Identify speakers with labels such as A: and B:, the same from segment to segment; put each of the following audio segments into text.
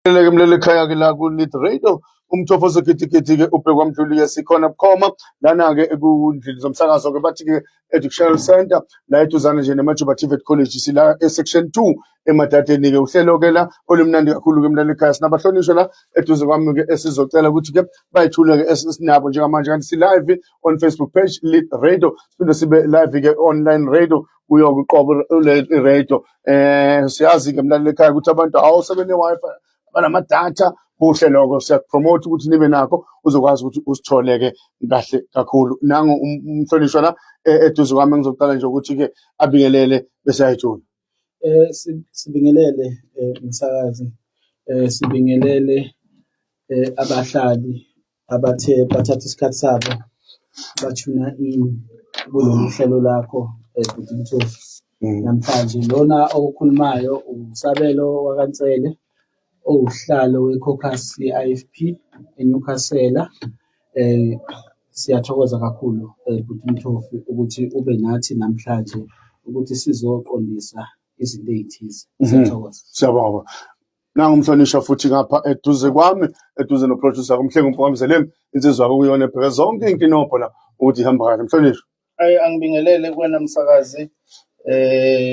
A: Leke mlele ekhaya ke la ku-Lead Radio, umthofo segidigidi-ke ubhekwa mdluli-ke, sikhona bukhoma lana-ke ekundlini zomsakazo-ke, bathi-ke Educational Center la eduzane nje nemajuba TVET College, sila e-section 2 emadadeni-ke. Uhlelo-ke la olumnandi kakhulu-ke, mlaleli ekhaya. Sinabahlonishwa la eduze kwami-ke esizocela ukuthi-ke bayithule-ke esinabo njengamanje, kanti si-live on Facebook page Lead Radio, siphinde sibe live-ke online radio kuyo kuqobo i-radio. Siyazi-ke, mlaleli ekhaya, ukuthi abantu awu sebene-Wi-Fi, banamadatha. Kuhle lokho, siyakupromote ukuthi nibe nakho, uzokwazi ukuthi usitholeke kahle kakhulu. Nangu umhlonishwa la eduze kwami, ngizoqala nje ukuthi-ke abingelele bese ayithula.
B: Sibingelele umsakazi, sibingelele abahlali abathe bathatha isikhathi sabo ba-tune in kulolu hlelo lakho, Bhuti Mthofi. Namhlanje lona okukhulumayo uSabelo wakaNsele, owusihlalo we-caucus ye-IFP eNewcastle. Siyathokoza kakhulu, Bhuti Mthofi, ukuthi ube nathi namhlanje ukuthi sizoqondisa izinto ey'thize. Siyathokoza.
A: Siyabonga. Nangu umhlonishwa futhi ngapha eduze kwami, eduze no-producer umhlengi umfokamzeleni, insizwa kuyona ebheke zonke iy'nkinobho la ukuthi ihamba kahle, mhlonishwa.
C: Ayi, angibingelele kuwena msakazi.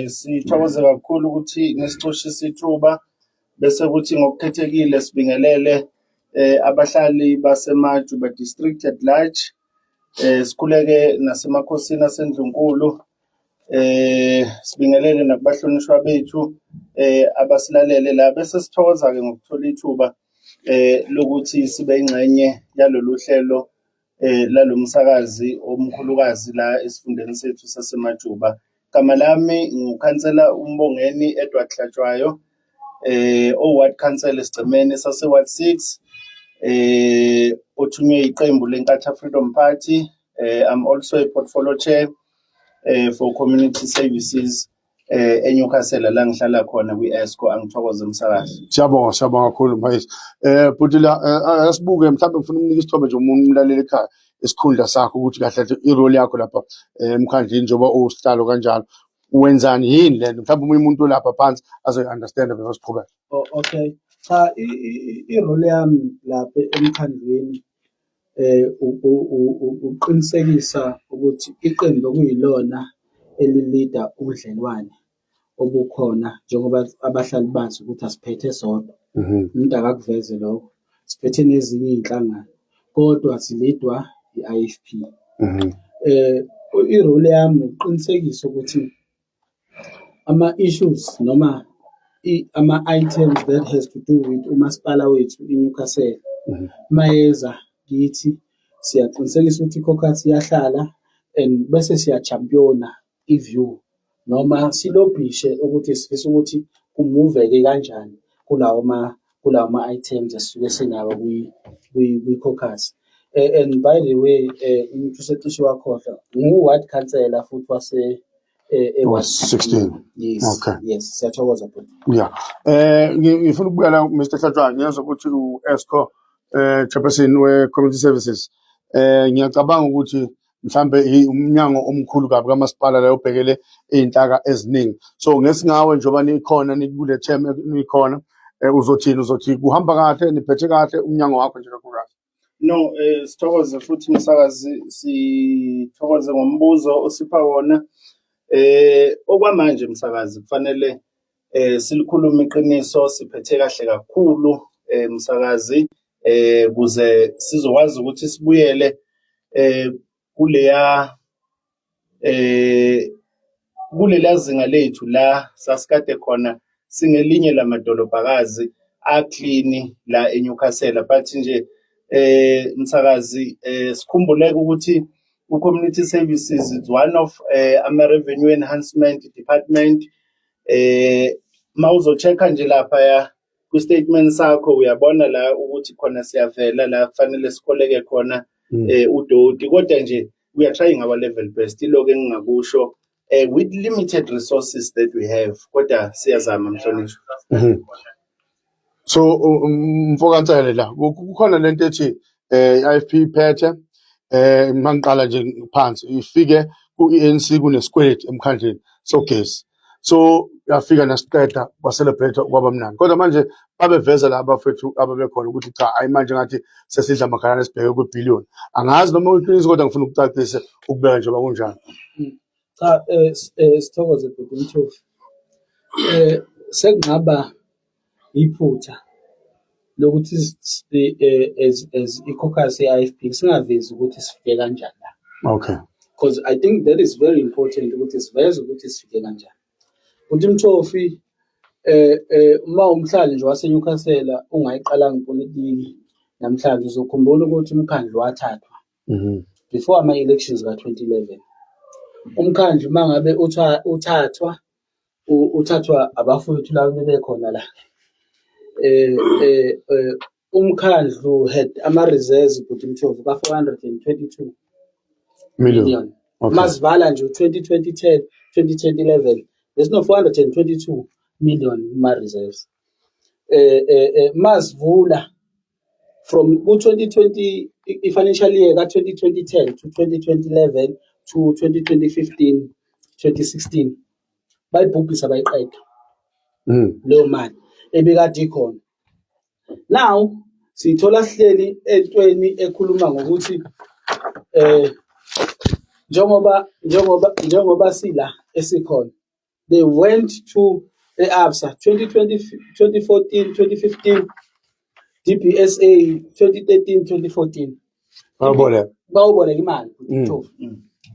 C: Sithokoze kakhulu ukuthi nisicoshisa ithuba, bese kuthi ngokukhethekile sibingelele abahlali baseMajuba District at large. Sikhuleke nasemakhosini asendlunkulu. Sibingelele nakubahlonishwa bethu abasilalele la, bese sithokoza ke ngokuthola ithuba lokuthi sibe ingxenye yalolu hlelo lalomsakazi omkhulukazi la esifundeni sethu saseMajuba. Gama lami ngukhansela uMbongeni Edward Hlatshwayo, o-ward councillor esigcemeni sase-ward 6, othunywe iqembu leNkatha Freedom Party. I'm also a portfolio chair for community services eNewcastle la ngihlala khona kwi-ESCO. Angithokoze, umsakazi.
A: Siyabonga, siyabonga kakhulu, mfayisi. Bhuti la, asibuke mhlawumbe ngifuna ukunika isithombe nje umuntu umlaleli ekhaya, isikhundla sakho, ukuthi kahle kahle i-role yakho lapha emkhandlini, njengoba usihlalo kanjalo, wenzani, yini lento, mhlawumbe omunye umuntu olapha phansi azoyi-understand before siqhubeka.
B: Oh, okay. Cha, i-role yami lapha emkhandlwini uqinisekisa ukuthi iqembu okuyilona eli-lead-a ubudlelwane obukhona, njengoba abahlali bazi ukuthi asiphethe sodwa. Umuntu akakuveze lokho. Siphethe nezinye iy'nhlangano kodwa si-lead-wa i-IFP. I-role yami ukuqinisekisa ukuthi ama-issues noma ama-items that has to do with umasipala wethu iNewcastle mayeza kithi, siyaqinisekisa ukuthi i-caucus iyahlala and bese siya-champion-a i-view noma si-lobby-ishe ukuthi sifisa ukuthi ku-move-eke kanjani kulawo ma-items esisuke sinawo kwi-caucus. And by the way, umuntu usecishe wakhohlwa, ngu-ward councillor futhi wase e-ward
A: 16.
B: Yes.
A: Okay.
B: Yes, siyathokoza, bhuti.
A: Yeah. Ngifuna ukubuya la, Mr. Hlatshwayo, ngiyezwa ukuthi u-ESCO chairperson we community services. Ngiyacabanga ukuthi mhlambe umnyango omkhulu kabi kamasipala la obhekele izinhlaka eziningi. So ngesingawe, njengoba nikhona, nikule term nikhona, uzothini, uzothi kuhamba kahle, niphethe kahle umnyango wakho nje kakhulukazi?
C: No, sithokoze futhi, msakazi, sithokoze ngombuzo osipha wona. Okwamanje, msakazi, kufanele silikhulume iqiniso, siphethe kahle kakhulu, msakazi, kuze sizokwazi ukuthi sibuyele kuleya kulela zinga lethu la sasikade khona, singelinye lamadolobhakazi a-clean la eNewcastle. But nje, msakazi, sikhumbuleke ukuthi u-community services is one of ama-revenue enhancement department. Mawuzo-check-a nje lapha ya kwi-statement sakho, uyabona la ukuthi khona siyavela la kufanele sikholeke khona udoti, kodwa nje we are trying our level best. Iloko engingakusho, with limited resources that we have, kodwa siyazama, mhlonishwa.
A: So mfokaNsele la kukhona lento ethi i-IFP iphethe, mangiqala nje phansi ifike ku-ANC, kunesikweletu emkhandleni sogesi, so Yafika nasiqeda kwa-celebrate kwaba mnandi. Kodwa manje babeveza la abafethu ababekhona ukuthi cha, ayi manje ngathi sesidla amakhalane sibheke kwibhiliyoni. Angazi noma uyiqiniso kodwa ngifuna ukucacisa ukubeka njengoba kunjalo.
B: Cha, sithokoze bhuti Mthofi. Sekungaba iphutha lokuthi as i-caucus ye-IFP singavezi ukuthi sifike kanjani la. Because I think that is very important ukuthi siveze ukuthi sifike kanjani. Bhuti Mthofi, uma umhlali nje waseNewcastle ungayiqalanga ipolitiki namhlanje uzokhumbula ukuthi umkhandlu wathathwa before ama-elections ka-2011. Umkhandlu uma ngabe uthathwa uthathwa abafowethu laba bebekhona la. Umkhandlu had ama-reserves, bhuti Mthofi, ka-422
A: million.
B: Million.
A: Okay.
B: Masivala nje u-2020 2010 11 besino 422 million kuma-reserves. Masivula from ku-2020 i-financial year ka-2020 to 2011 to 2015 2016 bayibhubhisa bayiqeda leyo mali ebekade ikhona. Now siyithola sihleli entweni ekhuluma ngokuthi njengoba sila esikhona, they went to e-Absa 2020, 2014, 2015, DBSA 2013, 2014.
A: Bayoboleka.
B: Bayoboleka imali.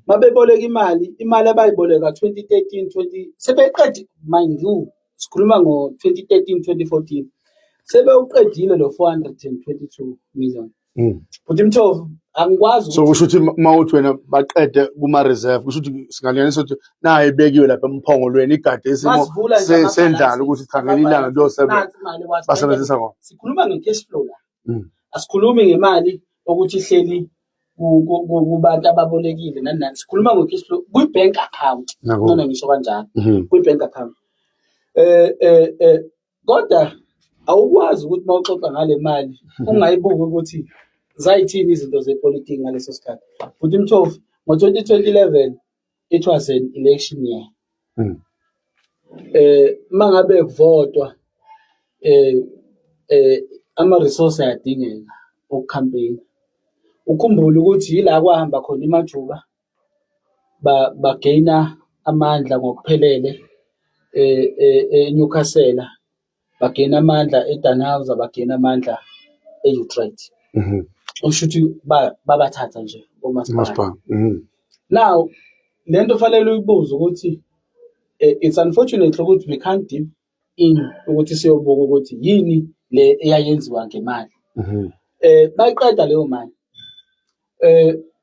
B: Mabeboleka imali, imali abayiboleka 2013 20 sebeqede, mind you, sikhuluma ngo 2013 2014 sebewuqedile lo 422 million. Bhuti Mthovu, angikwazi
A: So kusho ukuthi uma uthi wena baqede kuma-reserve, kusho ukuthi singalinganisa ukuthi nayo ibekiwe lapha emphongolweni igade isimo
B: Masivula nje
A: sendlala ukuthi cha, ngelinye ilanga kuyosebenza.
B: Nansi imali ekwazi
A: Basebenzisa kona.
B: Sikhuluma nge-cash flow la.
A: Mm.
B: Asikhulumi ngemali ukuthi ihleli kubantu ababolekile nani nani. Sikhuluma nge-cash flow kwi-bank account.
A: Nako.
B: Ngcono ngisho kanjalo. Kwi-bank account. Kodwa awukwazi ukuthi mawuxoxa ngale mali ungayibuki ukuthi zayithini izinto zepolitiki ngaleso sikhathi. Bhuti Mthofu, ngo-2011 it was an election year. Mangabe kuvotwa ama resource ayadingeka okucampaign. Ukhumbule ukuthi yila kwahamba khona iMajuba bagaina amandla ngokuphelele eNewcastle, bagaina amandla eDannhauser, bagaina amandla e-Utrecht. Okusho ukuthi babathatha nje omasipala.
A: Masipala.
B: Now lento fanele uyibuze ukuthi it's unfortunate ukuthi we can't deep in ukuthi siyobuka ukuthi yini le eyayenziwa ngemali. Bayiqeda leyo mali.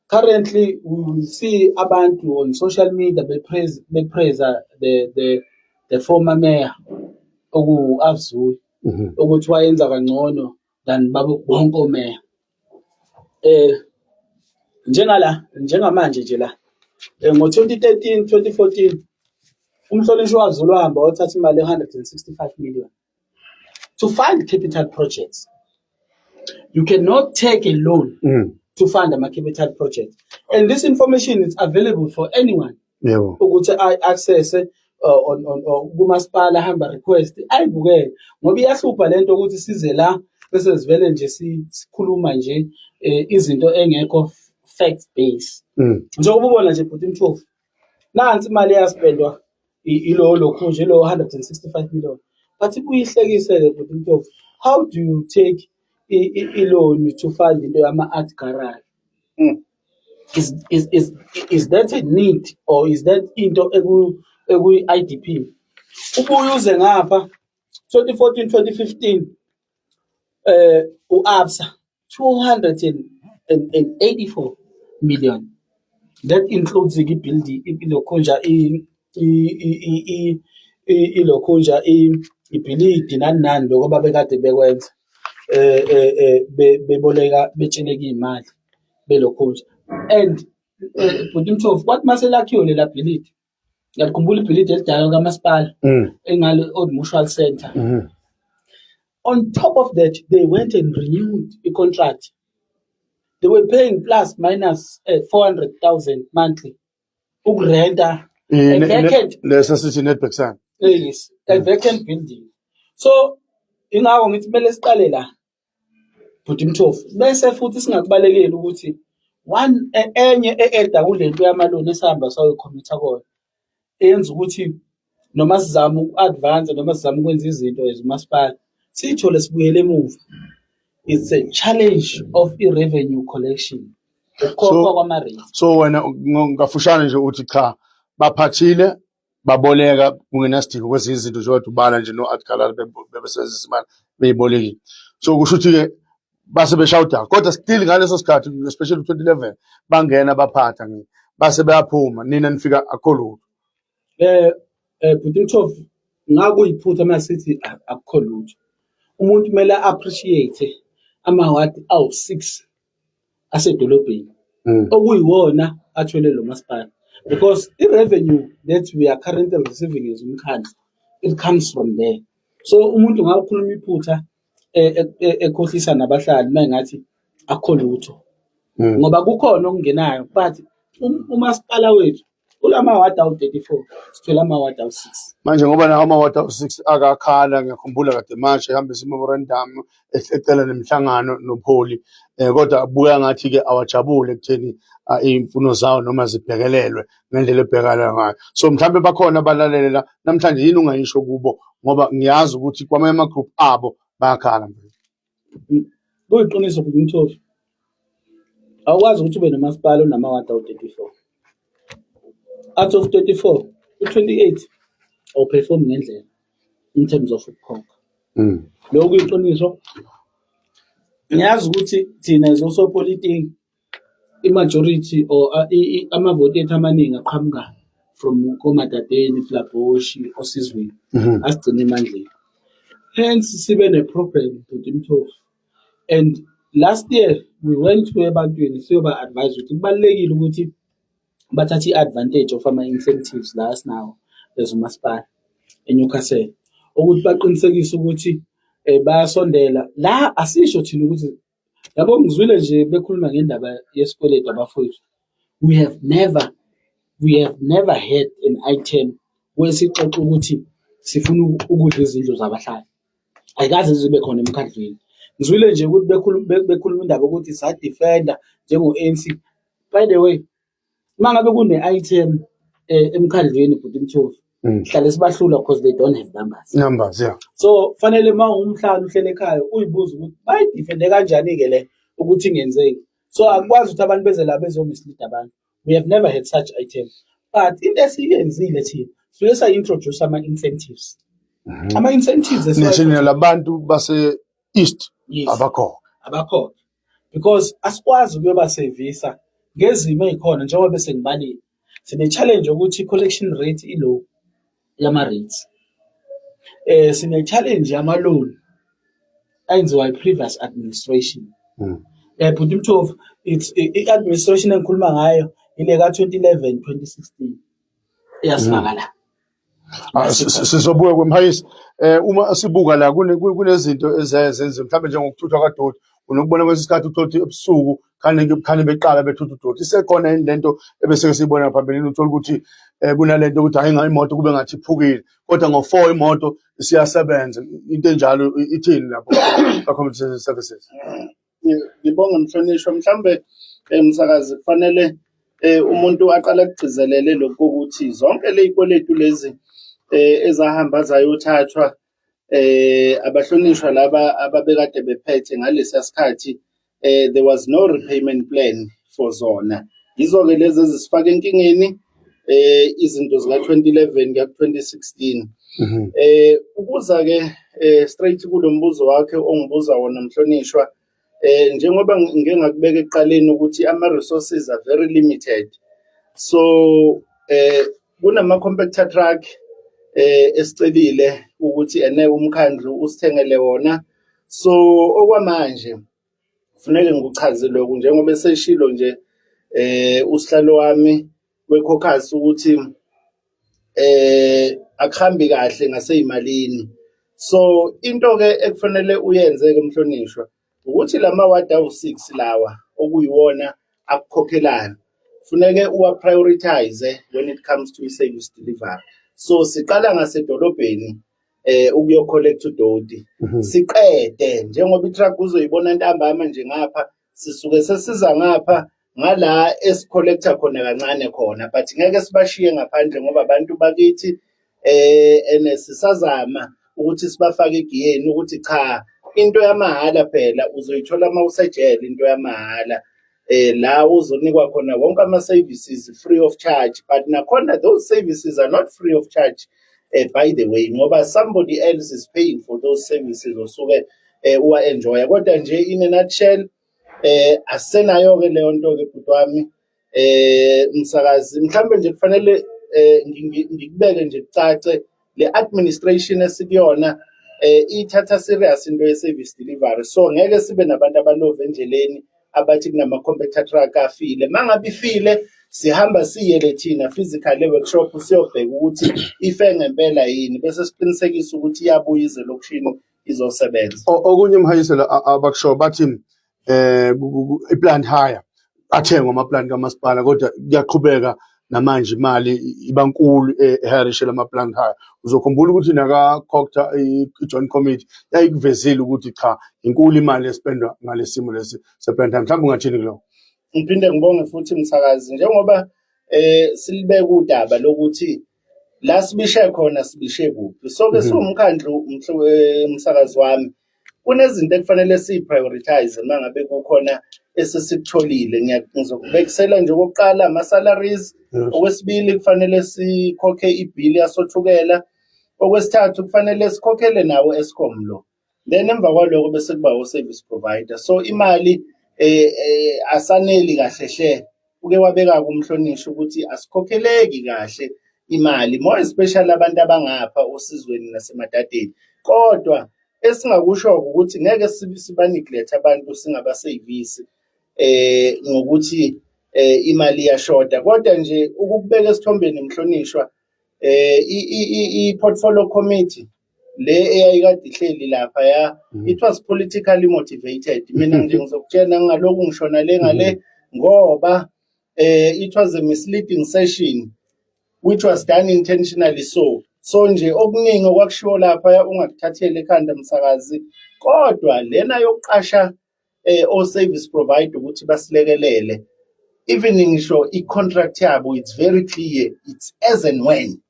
B: Currently we will see abantu on social media bepraise the former mayor oku-Abzul ukuthi wayenza kangcono than babo bonke omeya. Njengala njengamanje nje la ngo-2013 2014 umhlonishwa waZulu wahamba wathatha imali e-165 million to fund capital projects. You cannot take a loan to fund ama-capital project, and this information is available for anyone ukuthi ayi-access on on kumasipala, hamba request ayibukele, ngoba iyahlupha lento ukuthi size la bese sivele nje sikhuluma nje izinto engekho fact base. Njengoba ubona nje, bhuti Mthofu, nansi imali eyaspendwa ilo lokhu nje lo 165 million, but ibuye ihlekise-ke, bhuti Mthofu. How do you take i-loan to fund into yama-art gallery? Is that a need or is that into eku-IDP? Ubuye uze ngapha 2014 2015 u-Absa 284 million, that includes i-building ilokhunja ilokhunja ibhilidi nani nani lokho babekade bekwenza beboleka betsheleka iy'mali belokhunja. And bhuti Mthofu, kwathi mase lakhiwe lela bhilidi, ngiyakhumbula ibhilidi elidala kamasipala engale Old Mutual Center. On top of that, they went and renewed the contract. They were paying plus minus 400,000 monthly ukurenta a vacant
A: Lesa sithi Nedbank Sun.
B: Yes, a vacant building. So ingakho ngithi kumele siqale la, bhuti Mthofu, bese futhi singakubalekeli ukuthi one enye e-eda kule nto yama-loan esihamba sayoyi-commit-a kona, eyenza ukuthi noma sizama uku-advance noma sizama ukwenza izinto as umasipala siyithole sibuyele emuva, it's a challenge of i-revenue collection, ukukhokhwa kwama-rates.
A: So wena ngafushane nje uthi cha, baphathile, baboleka kungenasidingo kwezinye izinto, njengoba ubala nje no-Art Gallery, bebesebenzisa imali beyibolekile. So kusho ukuthi-ke base beshawuda, kodwa still ngaleso sikhathi, especially 2011, bangena baphatha nje base beyaphuma, nina nifika akukho lutho.
B: Bhuti Mthofu, ngakuyiphutha masithi akukho lutho. Umuntu kumele appreciate amawadi awu-6 asedolobheni okuyiwona athwele lo masipala, because i-revenue that we are currently receiving as umkhandlu, it comes from there. So umuntu ngawukhuluma iphutha ekhohlisa nabahlali uma engathi akukho lutho, ngoba kukhona okungenayo, but umasipala wethu kulamawadi awu-34 sithwele amawadi awu-6.
A: Manje ngoba nawo amawadi awu-6 akakhala, ngiyakhumbula kade manje ehambisa i-memorandum ecela nemihlangano noPholi, kodwa buya ngathi-ke awajabule ekutheni iy'mfuno zawo noma zibhekelelwe ngendlela ebhekana ngayo. So mhlawumbe bakhona abalalele la namhlanje, yini ungayisho kubo? Ngoba ngiyazi ukuthi kwamanye ama-group abo bayakhala.
B: Kuyiqiniso, bhuti Mthofu, awukwazi ukuthi ube nomasipala onamawadi awu-34, out of 34 u-28 awu-perform ngendlela in terms of ukukhokha. Lokhu kuyiqiniso. Ngiyazi ukuthi thina as osopolitiki, i-majority or amavoti ethu amaningi aqhamuka from koMadadeni, Flaboshi, Osizweni, asigcine emandleni. Hence sibe ne-program, bhuti Mthofu, and last year we went to ebantwini siyoba-advise ukuthi kubalulekile ukuthi bathathe i-advantage of ama-incentives la esinawo as umasipala eNewcastle, ukuthi baqinisekise ukuthi bayasondela la. Asisho thina ukuthi, yabo, ngizwile nje bekhuluma ngendaba yesikweletu abafowethu. We have never had an item wesixoxa ukuthi sifuna ukudla izindlu zabahlali. Ayikaze zibe khona emkhandlwini. Ngizwile nje ukuthi bekhuluma indaba yokuthi sa-defend-a njengo-ANC. By the way, uma ngabe kune-item emkhandlwini, bhuti Mthofi, hlale sibahlula because they don't have numbers.
A: Numbers, yeah.
B: So fanele uma ungumhlali uhlele ekhaya uyibuze ukuthi bayi-defend-e kanjani-ke le ukuthi ingenzeki. So akukwazi ukuthi abantu beze la bezo-mislead abantu. We have never had such item, but into esiyenzile thina, suke sa-introduce ama-incentives, ama-incentives
A: Ngisho labantu base East
B: Yes.
A: abakhona.
B: Abakhona, because asikwazi ukuyobasevisa ngezimo ey'khona njengoba bese ngibalile. Sine-challenge yokuthi i-collection rate i-low yama-rates, sine-challenge yama-loan ayenziwa i-previous administration. Bhuti Mthofu, it's i-administration engikhuluma ngayo ile ka-2011 2016 eyasifaka la.
A: Ah, sizobuka kwemhayisi uma sibuka la kunezinto eziyaye zenziwe, mhlawumbe njengokuthuthwa kadoti. Unokubona kwesinye isikhathi uthola ukuthi ebusuku khane beqala bethutha udoti. Isekhona yini lento ebeseke siyibona phambilini, uthola ukuthi kunalento ukuthi hayi, imoto kube ngathi iphukile, kodwa ngo-4 imoto isiyasebenza? Into enjalo ithini lapho ka-community services?
C: Ngibonge mhlonishwa. Mhlambe msakazi, kufanele umuntu aqale akugcizelele lokhu ukuthi zonke le zikweletu lezi ezahamba zayothathwa abahlonishwa laba ababekade bephethe ngalesiya sikhathi, there was no repayment plan for zona. Yizo-ke lezi ezisifaka enkingeni, izinto zika 2011 kuya ku 2016. Ukuza ke straight kulombuzo wakhe ongibuza wona, mhlonishwa, njengoba ngike ngakubeka ekuqaleni ukuthi ama resources are very limited, so kunama compactor truck esicelile ukuthi ene umkhandlu usithengele wona. So okwamanje kufuneke ngikuchaze lokhu, njengoba eseshilo nje usihlalo wami we-caucus ukuthi akuhambi kahle ngaseyimalini. So into ke ekufanele uyenze ke, mhlonishwa, ukuthi lama ward awu6 lawa okuyiwona akukhokhelayo, funeke uwa prioritize when it comes to service delivery. So siqala ngasedolobheni ukuyo-collect udoti. Siqede njengoba i-truck uzoyibona ntambama nje ngapha, sisuke sesiza ngapha ngala esi-collecta khona kancane khona, but ngeke sibashiye ngaphandle ngoba abantu bakithi ene sisazama ukuthi sibafake egiyeni ukuthi cha, into yamahhala phela uzoyithola uma usejele, into yamahhala la uzonikwa khona wonke ama-services free of charge. But nakhona those services are not free of charge, by the way, ngoba somebody else is paying for those services osuke uwa-enjoya. Kodwa nje in a nutshell, asisenayo-ke leyo nto-ke, bhuti wami msakazi. Mhlambe nje kufanele ngikubeke nje kucace, le administration esikuyona ithatha serious into ye-service delivery, so ngeke sibe nabantu abalova endleleni abathi kunama-compactor truck afile. Mangabe ifile, sihamba siyele thina physically e-workshop, siyobheka ukuthi ife ngempela yini, bese siqinisekisa ukuthi iyabuya ize elokishini izosebenza.
A: Okunye mhayisela abakushoyo, bathi i-plant hire athengwa ama-plant kamasipala, kodwa kuyaqhubeka namanje imali ibankulu ehayarishela ama-plant hire. Uzokhumbula ukuthi naka-COGTA i-joint committee yayikuvezile ukuthi cha, inkulu imali espendwa ngalesimo lesi se-plant hire. Mhlawumbe ungathini kuloko?
C: Ngiphinde ngibonge futhi, msakazi, njengoba silibeka udaba lokuthi la sibishe khona sibishe kuphi. So ke siwumkhandlu, msakazi wami, kunezinto ekufanele siyi-prioritize uma ngabe kukhona esesikutholile. Ngizokubekisela nje, okokuqala ama-salaries, okwesibili kufanele sikhokhe ibhili yasothukela, okwesithathu kufanele sikhokhele nawo Eskom lo, then emva kwaloko bese kuba o-service provider. So imali asaneli kahle hle. Uke wabeka kumhlonishwa ukuthi asikhokheleki kahle imali, more especially abantu abangapha osizweni nasemadadeni. Kodwa esingakusho ukuthi ngeke siba-neglect abantu, singabasevisi ngokuthi imali iyashoda. Kodwa nje ukubeka esithombeni, mhlonishwa, i-portfolio committee le eyayikade ihleli lapha ya, it was politically motivated. Mina nje ngizokutshela, ngalokhu ngishona le ngale, ngoba it was a misleading session which was done intentionally. So nje okuningi okwakushiwo lapha ungakuthatheli ekhanda, msakazi. Kodwa lena yokuqasha o-service provider ukuthi basilekelele, even ngisho i-contract yabo, it's very clear, it's as and when.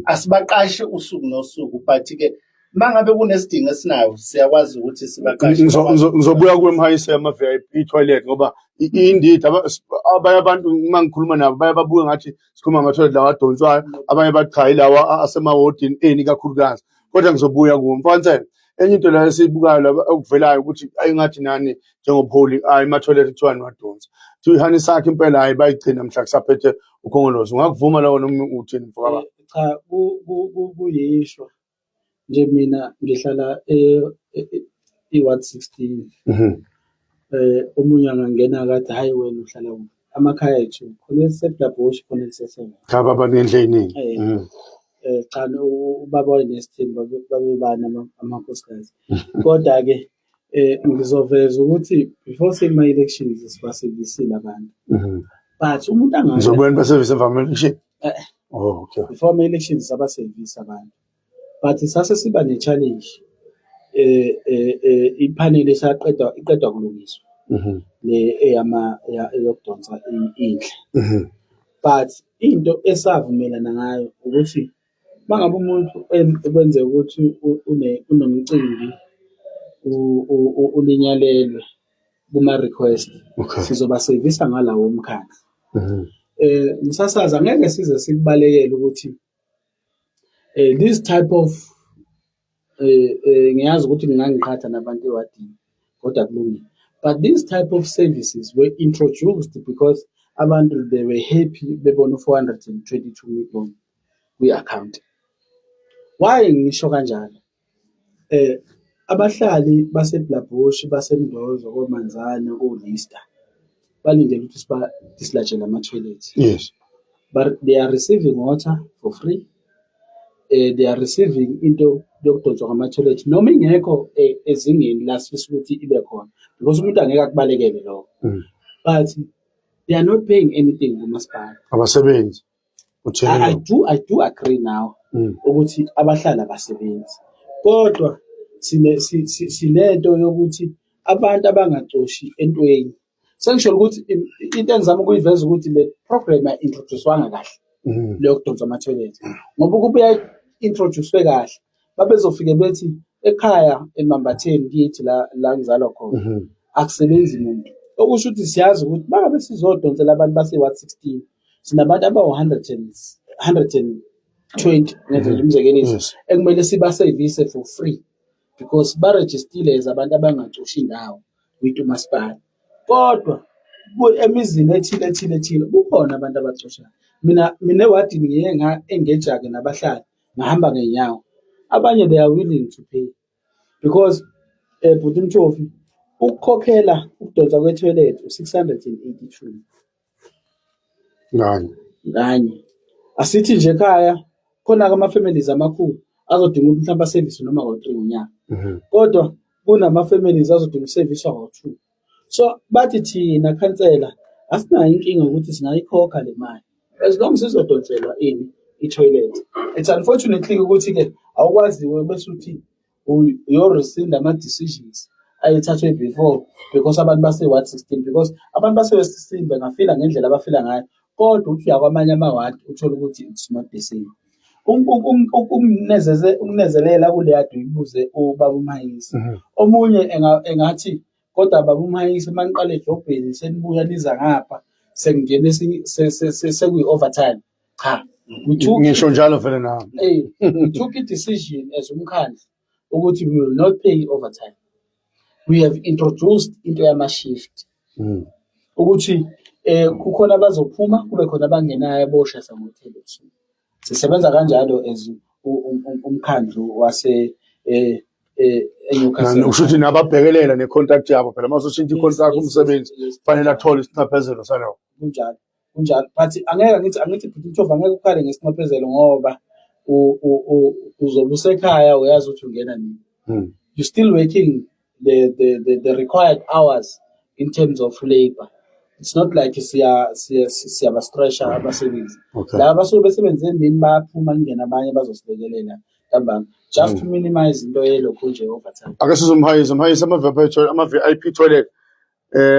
C: Asibaqashi usuku nosuku, but ke mangabe kunesidingo esinayo siyakwazi ukuthi sibaqashe.
A: Ngizobuya kuwe mhayise ama-VIP toilet, ngoba indeed abanye abantu uma ngikhuluma nabo baye babuke ngathi sikhuluma ngama-toilet lawa adonswayo, abanye bathi cha, yilawa asemawodini eni kakhulukazi. Kodwa ngizobuya kuwo, mfansele. Enye into la esiyibukayo la okuvelayo ukuthi ayingathi nani njengobuholi, hayi, ama-toilet kuthiwa niwadonsa, kuthiwa ihani sakhe impela, hayi, bayigcina mhla kusaphethe ukhongolozi. Ungakuvuma lawo noma uthini, mfokababa?
B: Cha, kuyishwa nje, mina ngihlala e-ward 16. Omunye angangena kathi, "Hayi, wena uhlala kuphi?" Amakhaya ethu khona eliseBlabush, khona eliseSeven.
A: Cha baba, ngendlu ey'ningi.
B: Cha, ubaba wayenesithembu, babebani amakhosikazi. Kodwa ke ngizoveza ukuthi before sema elections sibasevisile abantu. But umuntu angabe
A: Ngizobuya nibasevise emva kwama-election?
B: Eh.
A: Oh, okay.
B: Before ama-elections sabasevisa abantu. But sase siba ne-challenge, i-panel esaqedwa iqedwa kulungiswa le eyama eyokudonsa indle. But into esavumelana ngayo ukuthi mangabe umuntu kwenzeka ukuthi unomcimbi, ulinyalelwe kuma-request, sizobasevisa ngalawo mkhandlu. Msasazi, angeke size sikubalekele ukuthi this type of ngiyazi ukuthi ningangiqhatha nabantu ewadini, kodwa kulungile. But these type of services were introduced because abantu they were happy bebona u-422 million kwi-account. Why ngisho kanjalo? Abahlali baseBlabush, baseMndozo, koManzana, koLista balindele ukuthi siba-dislodge ama-toilet. But they are receiving water for free. They are receiving into yokudonswa kwama-toilet noma ingekho ezingeni la sifisa ukuthi ibe khona, because umuntu angeke akubalekele lokho. But they are not paying anything kumasipala.
A: Abasebenzi.
B: I do agree now. Ukuthi abahlali abasebenzi. Kodwa sinento yokuthi abantu abangacoshi entweni. Sengisho ukuthi into engizama ukuyiveza ukuthi le program ayi-introduce-wanga kahle leyo kudonsa ama-toilet. Ngoba ukube yayi-introduce-we kahle, babezofike bethi ekhaya eMambatheni kithi la la ngizalwa khona akusebenzi muntu. Okusho ukuthi siyazi ukuthi mangabe sizodonsela abantu base-ward 16, sinabantu abawu-120, ngenze nje umzekeliso, ekumele sibasevise for free because barejistile as abantu abangacoshi indawo with umasipala. Kodwa emizini ethile ethile ethile kukhona abantu abacoshayo. Mina ewadini ngiye nga-engage-ke nabahlali, ngahamba ngey'nyawo. Abanye they are willing to pay because bhuti Mthofi, ukukhokhela ukudonsa kwethoyilethi u-682.
A: Ngani?
B: Nganye. Asithi nje ekhaya khona-ke ama-families amakhulu azodinga ukuthi mhlawumbe asevise noma kawu-3 ngonyaka. Kodwa kunama-families azodinga ukuseviswa kawu-2. So bathi thina khansela asinayo inkinga ukuthi singayikhokha le mali as long sizodonselwa ini i-toilet. It's unfortunately ukuthi-ke awukwazi bese uthi uyo-rescind ama-decisions ayethathwe before because abantu base-ward 16, because abantu base-ward 16 bengafila ngendlela abafila ngayo, kodwa uthi uya kwamanye amawadi uthole ukuthi it's not the same. Ukunezelela kuleya uyibuze ubaba uMhayisi. Omunye engathi kodwa baba uMhayisi, uma niqala edrobheni senibuya niza ngapha sekungena esinye sekuyi-overtime. Cha, we took
A: Ngisho njalo vele nami.
B: We took a decision as umkhandlu ukuthi we will not pay overtime. We have introduced into yama-shift ukuthi kukhona abazophuma, kube khona abangenayo aboshesa ngo-10 ebusuku. Sisebenza kanjalo as umkhandlu wase eNewcastle.
A: Kusho ukuthi nababhekelela ne-contract yabo phela, uma ushintsha i-contract umsebenzi kufanele athole isinxephezelo salokho.
B: Kunjalo, kunjalo, but angeke angithi bhuti Mthofi, angeke ukhale ngesinxephezelo ngoba uzobe usekhaya, uyazi ukuthi ungena nini. You still working the required hours in terms of labor. It's not like siyabastresha abasebenzi. Laba basuke besebenze emini bayaphuma, kungena abanye bazosilekelela ntambama, just to minimize into yelokhu nje overtime.
A: Ake size uMhayisi, uMhayisi, ama-VIP toilet, ama-VIP toilet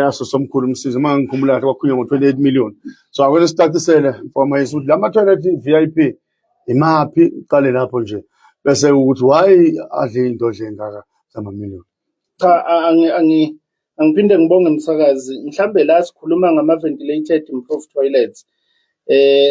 A: asosomkhulu umsizi, uma ngikhumbula kahle kwakhulunywa ngo-28 million. So ake sicacisele mfowethu ukuthi lama toilet VIP imaphi, uqale lapho nje bese ukuthi why adle into nje engaka zama million.
C: Cha, angiphinde ngibonge umsakazi. Mhlambe la sikhuluma ngama ventilated improved toilets.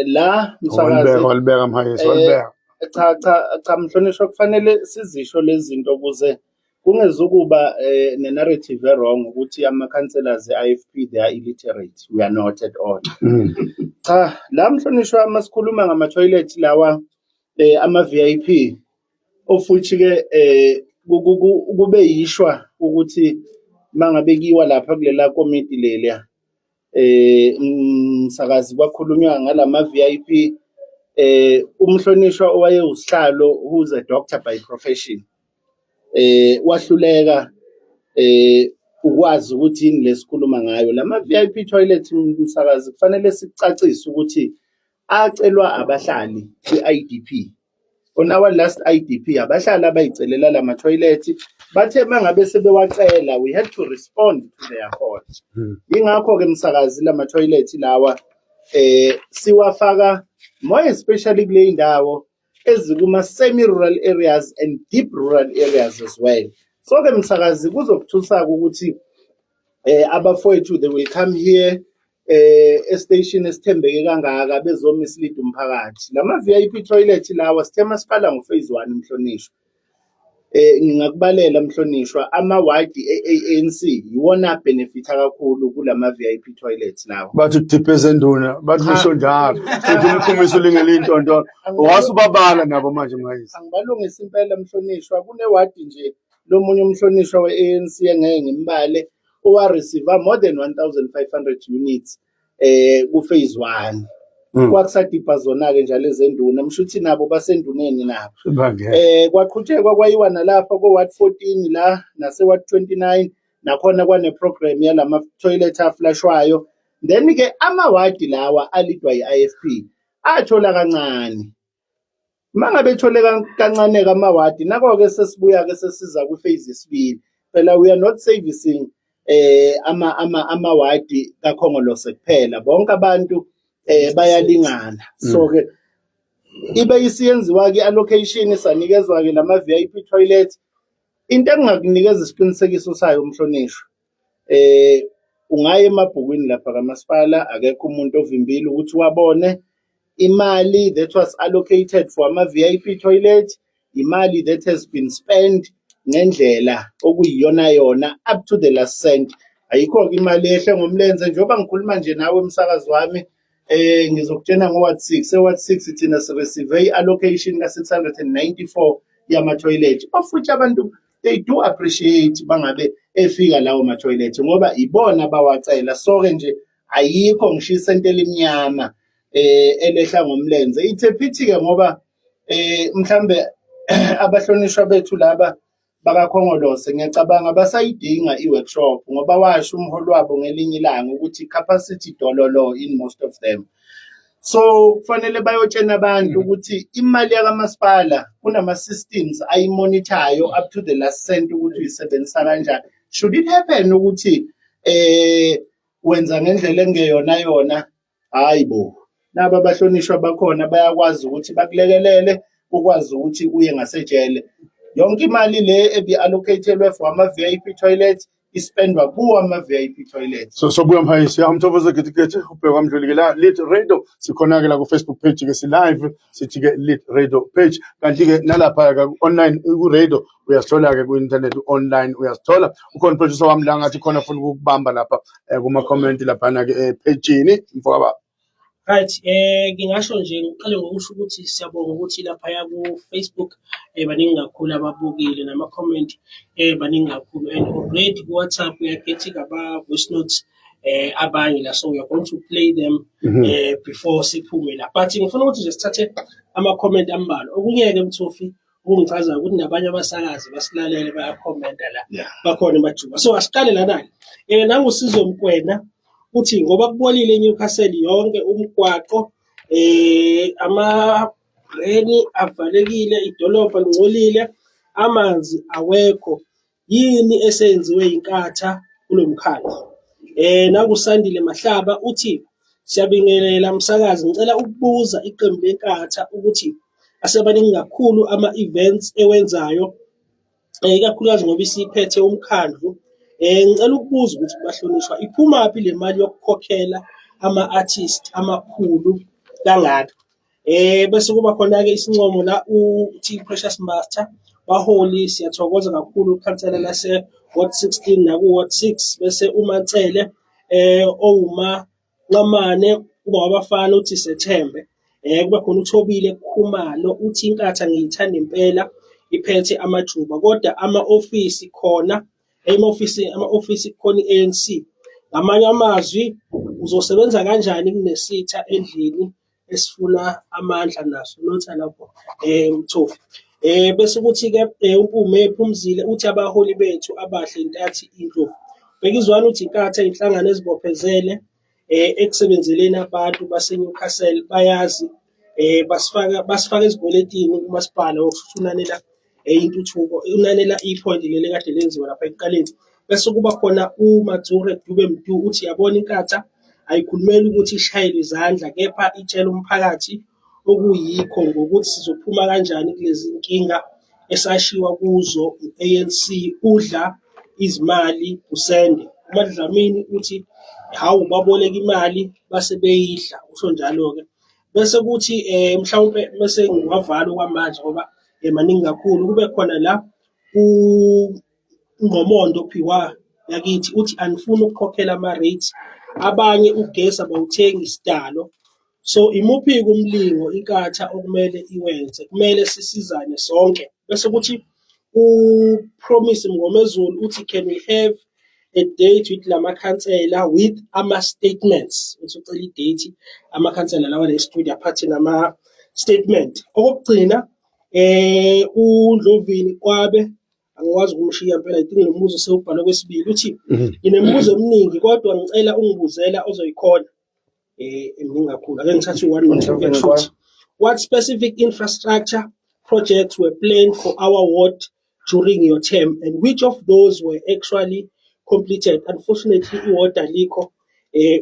C: La msakazi
A: Walibeka, walibeka Mhayisi, walibeka.
C: Cha cha cha, mhlonishwa, kufanele sizisho lezi zinto ukuze kungezukuba ne-narrative e-wrong ukuthi ama-councillors e-IFP they are illiterate. We are not at all. Cha, la mhlonishwa, masikhuluma ngama-toilet lawa ama-VIP, of which ke kube yishwa ukuthi mangabe kiwa lapha kulela komiti leliya msakazi, kwakhulunywa ngalama VIP, umhlonishwa owayewusihlalo, who's a doctor by profession, wahluleka ukwazi ukuthi yini lesikhuluma ngayo. Lama VIP toilet, msakazi, kufanele sicacise ukuthi acelwa abahlali kwi-IDP. On our last IDP abahlali abayicelela lama toilet, bathe mangabe sebewacela we had to respond to their call. Ingakho ke msakazi lama toilet lawa siwafaka more especially kule indawo ezikuma semi rural areas and deep rural areas as well. So ke msakazi kuzokuthusa ukuthi abafowethu they will come here estation esithembeke kangaka bezomislead umphakathi. Lama VIP toilet lawa sithe masiqala ngo phase 1, mhlonishwa, ngingakubalela mhlonishwa, ama-ward e-ANC iwona benefita kakhulu kulama VIP toilets lawa.
A: Bathi kudiphe ezenduna, bathi
C: Cha.
A: nisho njalo futhi umkhumiso ulingele intontolo wasubabala nabo manje Mhayisi.
C: Angibalungisa impela mhlonishwa, kunewadi nje lomunye umhlonishwa we-ANC engeke ngimbale owa-receive more than 1500 units ku phase 1. Kwakusadibha zona-ke njalo ezenduna, msho ukuthi nabo basenduneni nabo.
A: Bangena.
C: Kwaqhutshekwa kwayiwa nalapha ko-ward 14 la nase-ward 29, nakhona kwane program yalama toilet aflashwayo. Then ke amawadi lawa alidwa yi-IFP athola kancane. Uma ngabe ethole kancane-ke amawadi, nako-ke sesibuya-ke sesiza kwi-phase yesibili. Phela we are not servicing amawadi kaKhongolose kuphela, bonke abantu bayalingana. So-ke ibe isiyenziwa-ke i-allocation, sanikezwa-ke lama-VIP toilet. Into engingakunikeza isiqinisekiso sayo, umhlonishwa, ungaya emabhukwini lapha kamasipala, akekho umuntu ovimbile ukuthi wabone imali that was allocated for ama-VIP toilet, imali that has been spent ngendlela okuyiyona yona up to the last cent. Ayikho-ke imali ehle ngomlenze. Njengoba ngikhuluma nje nawe, umsakazi wami, ngizokutshena ngo-ward 6, e-ward 6 thina si-receive i-allocation ka-694 yama-toilet, of which abantu they do appreciate bangabe efika lawo ma-toilet ngoba ibona abawacela. So-ke nje ayikho ngisho isenti elimnyama elehla ngomlenze. It's a pity-ke ngoba mhlambe abahlonishwa bethu laba bakaKhongolose, ngiyacabanga basayidinga i-workshop, ngoba washo umholi wabo ngelinye ilanga ukuthi capacity dololo in most of them. So kufanele bayotshena abantu ukuthi imali yakamasipala kunama-systems ayimonithayo up to the last cent ukuthi uyisebenzisa kanjani. Should it happen ukuthi wenza ngendlela engeyona yona, hayi bo, naba abahlonishwa bakhona bayakwazi ukuthi bakulekelele, ukwazi ukuthi uye ngasejele. Yonke imali le ebi-allocatelwe for ama-VIP toilet ispendwa kuwo ama-VIP toilet.
A: So sobuya mphayisi ya umthokozo gidigidi ubheka mdluli la Lit Radio. Sikhona ke la ku Facebook page ke, si live, sithi ke Lit Radio page, kanti ke nalapha ke online ku radio uyasithola ke ku internet online uyasithola. Ukhona producer wami la, ngathi khona ufuna ukubamba lapha kuma comment lapha na ke page-ini, mfowaba.
D: Right, ngingasho nje ngiqale ngokusho ukuthi siyabonga ukuthi laphaya ku-Facebook baningi kakhulu ababukile, nama-comment baningi kakhulu, and already ku-WhatsApp we are getting ama-voice notes abanye la, so we are going to play them before siphume la. But ngifuna ukuthi nje sithathe ama-comment ambalwa. Okunye-ke, Mthofi, okungichazayo ukuthi nabanye abasakazi basilalele, bayakhomenta la, bakhona emajuba. So asiqale lana-ke, nanguSizwe Mkwena uthi ngoba kubolile eNewcastle yonke umgwaqo, ama-drain avalekile, idolobha lingcolile, amanzi awekho, yini esenziwe iNkatha kulo mkhandlu? NakuSandile Mahlaba uthi siyabingelela msakazi, ngicela ukubuza iqembu leNkatha ukuthi asebaningi kakhulu ama-events ewenzayo, ikakhulukazi ngoba isiphethe umkhandlu. Ngicela ukubuza ukuthi bahlonishwa, iphumaphi le mali yokukhokhela ama-artist amakhulu kangaka? Bese kuba khona-ke isincomo la, uthi Precious Master, baholi siyathokoza kakhulu ikhansela lase Ward 16 naku Ward 6. Bese uMansele owuma Nqamane uba wabafana uthi sethembe. Kube khona uThobile Khumalo uthi iNkatha ngiyithanda impela, iphethe amajuba, kodwa ama-ofisi khona, ema-ofisi kukhona i-ANC. Ngamanye amazwi uzosebenza kanjani kunesitha endlini esifuna amandla naso notha lapho, Mthofi? Bese kuthi-ke uMpume Phumzile uthi abaholi bethu abahle intathi indlovu. Bhekizwana uthi iNkatha inhlangano ezibophezele ekusebenzeleni abantu baseNewcastle, bayazi basifaka ezikweletini kumasipala, wokuthi unanela intuthuko, unanela i-point leli kade lenziwa lapha ekuqaleni. Bese kuba khona uMadzure Dube Mdu uthi yabona iNkatha ayikhulumeli ukuthi ishayelwe izandla, kepha itshela umphakathi okuyikho ngokuthi sizophuma kanjani kulezi nkinga esashiwa kuzo u-ANC udla izimali usende. UMadlamini uthi hawu, baboleka imali base beyidla, usho njalo-ke. Bese kuthi mhlawumpe bese ngiwavala okwamanje ngoba maningi kakhulu. Kube khona la uNgomondo Phiwa yakithi uthi anifuni ukukhokhela ama-rates, abanye ugesi abawuthengi sidalo. So imuphi-ke umlingo iNkatha okumele iwenze? Kumele sisizane sonke. Bese kuthi uPromise Mngomezulu uthi can we have a date with lamakhansela with ama-statements? Uthi ucela i-date amakhansela lawa le-studio aphathe nama-statement. Okokugcina, uNdlovini Kwabe, angikwazi ukumshiya impela, I think lo mbuzo sewubhalwe kwesibili, uthi nginemibuzo eminingi kodwa ngicela ungibuzela ozoyikhona. Eminingi kakhulu, ake ngithathe u-one no two.
C: UNdlovini.
D: Kushuthi What specific infrastructure projects were planned for our ward during your term and which of those were actually completed? Unfortunately, i-ward alikho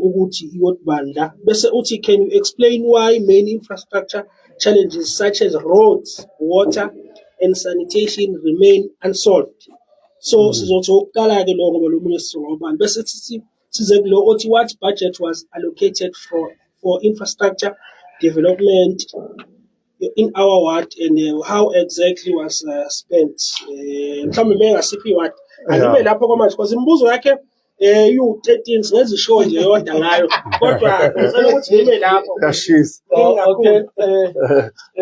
D: ukuthi i-ward bani la. Bese uthi, can you explain why many infrastructure challenges such as roads, water and sanitation remain unsolved? So sizothi okokuqala-ke lo, ngoba lo munye sizowabala, bese sithi size kulo othi, what budget was allocated for infrastructure development in our ward and how exactly was spent? Mhlawumbe mengasiphi i-ward, angibe lapho kwamanje, because imibuzo yakhe iwu-13, singezisho nje yodwa ngayo, kodwa ngicela ukuthi ngime lapho.
A: Yashisa.
B: Oh, okay.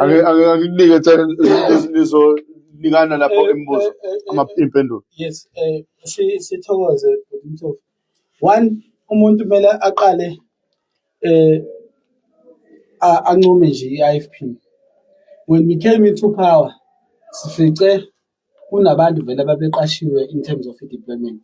A: Ake akunike nizonikana lapho imibuzo, impendulo.
B: Yes, sithokoze, bhuti Mthofi. One, umuntu kumele aqale ancome nje i-IFP. When we came into power, sifice kunabantu vele ababeqashiwe in terms of deployment.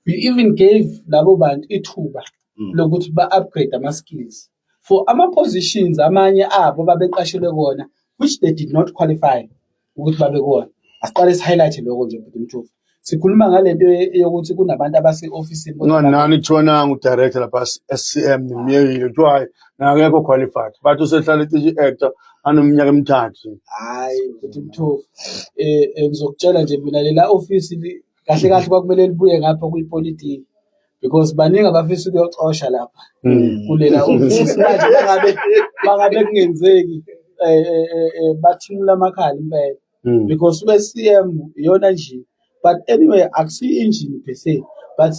B: We even gave labo bantu ithuba lokuthi ba-upgrade ama-skills for ama-positions amanye abo babeqashelwe kona, which they did not qualify ukuthi babe kuwona. Asiqale si-highlight lokho nje, bhuti Mthofi. Sikhuluma ngale nto yokuthi kunabantu abase-ofisini kodwa
A: Nani kuthiwa nangu director lapha SCM, nimyekile, kuthiwa hayi, nakekho qualified, bathi usehlala ecishe i-actor anominyaka emithathu.
B: Hayi, bhuti Mthofi, ngizokutshela nje mina, lela ofisi kahle kahle kwakumele libuye ngapha kwipolitiki, because baningi abafisa ukuyocosha lapha kulela ofisi. Manje bangabe kungenzeki, bathimula amakhala impela, because u-SCM iyona engine, but anyway akusiyo engine per se, but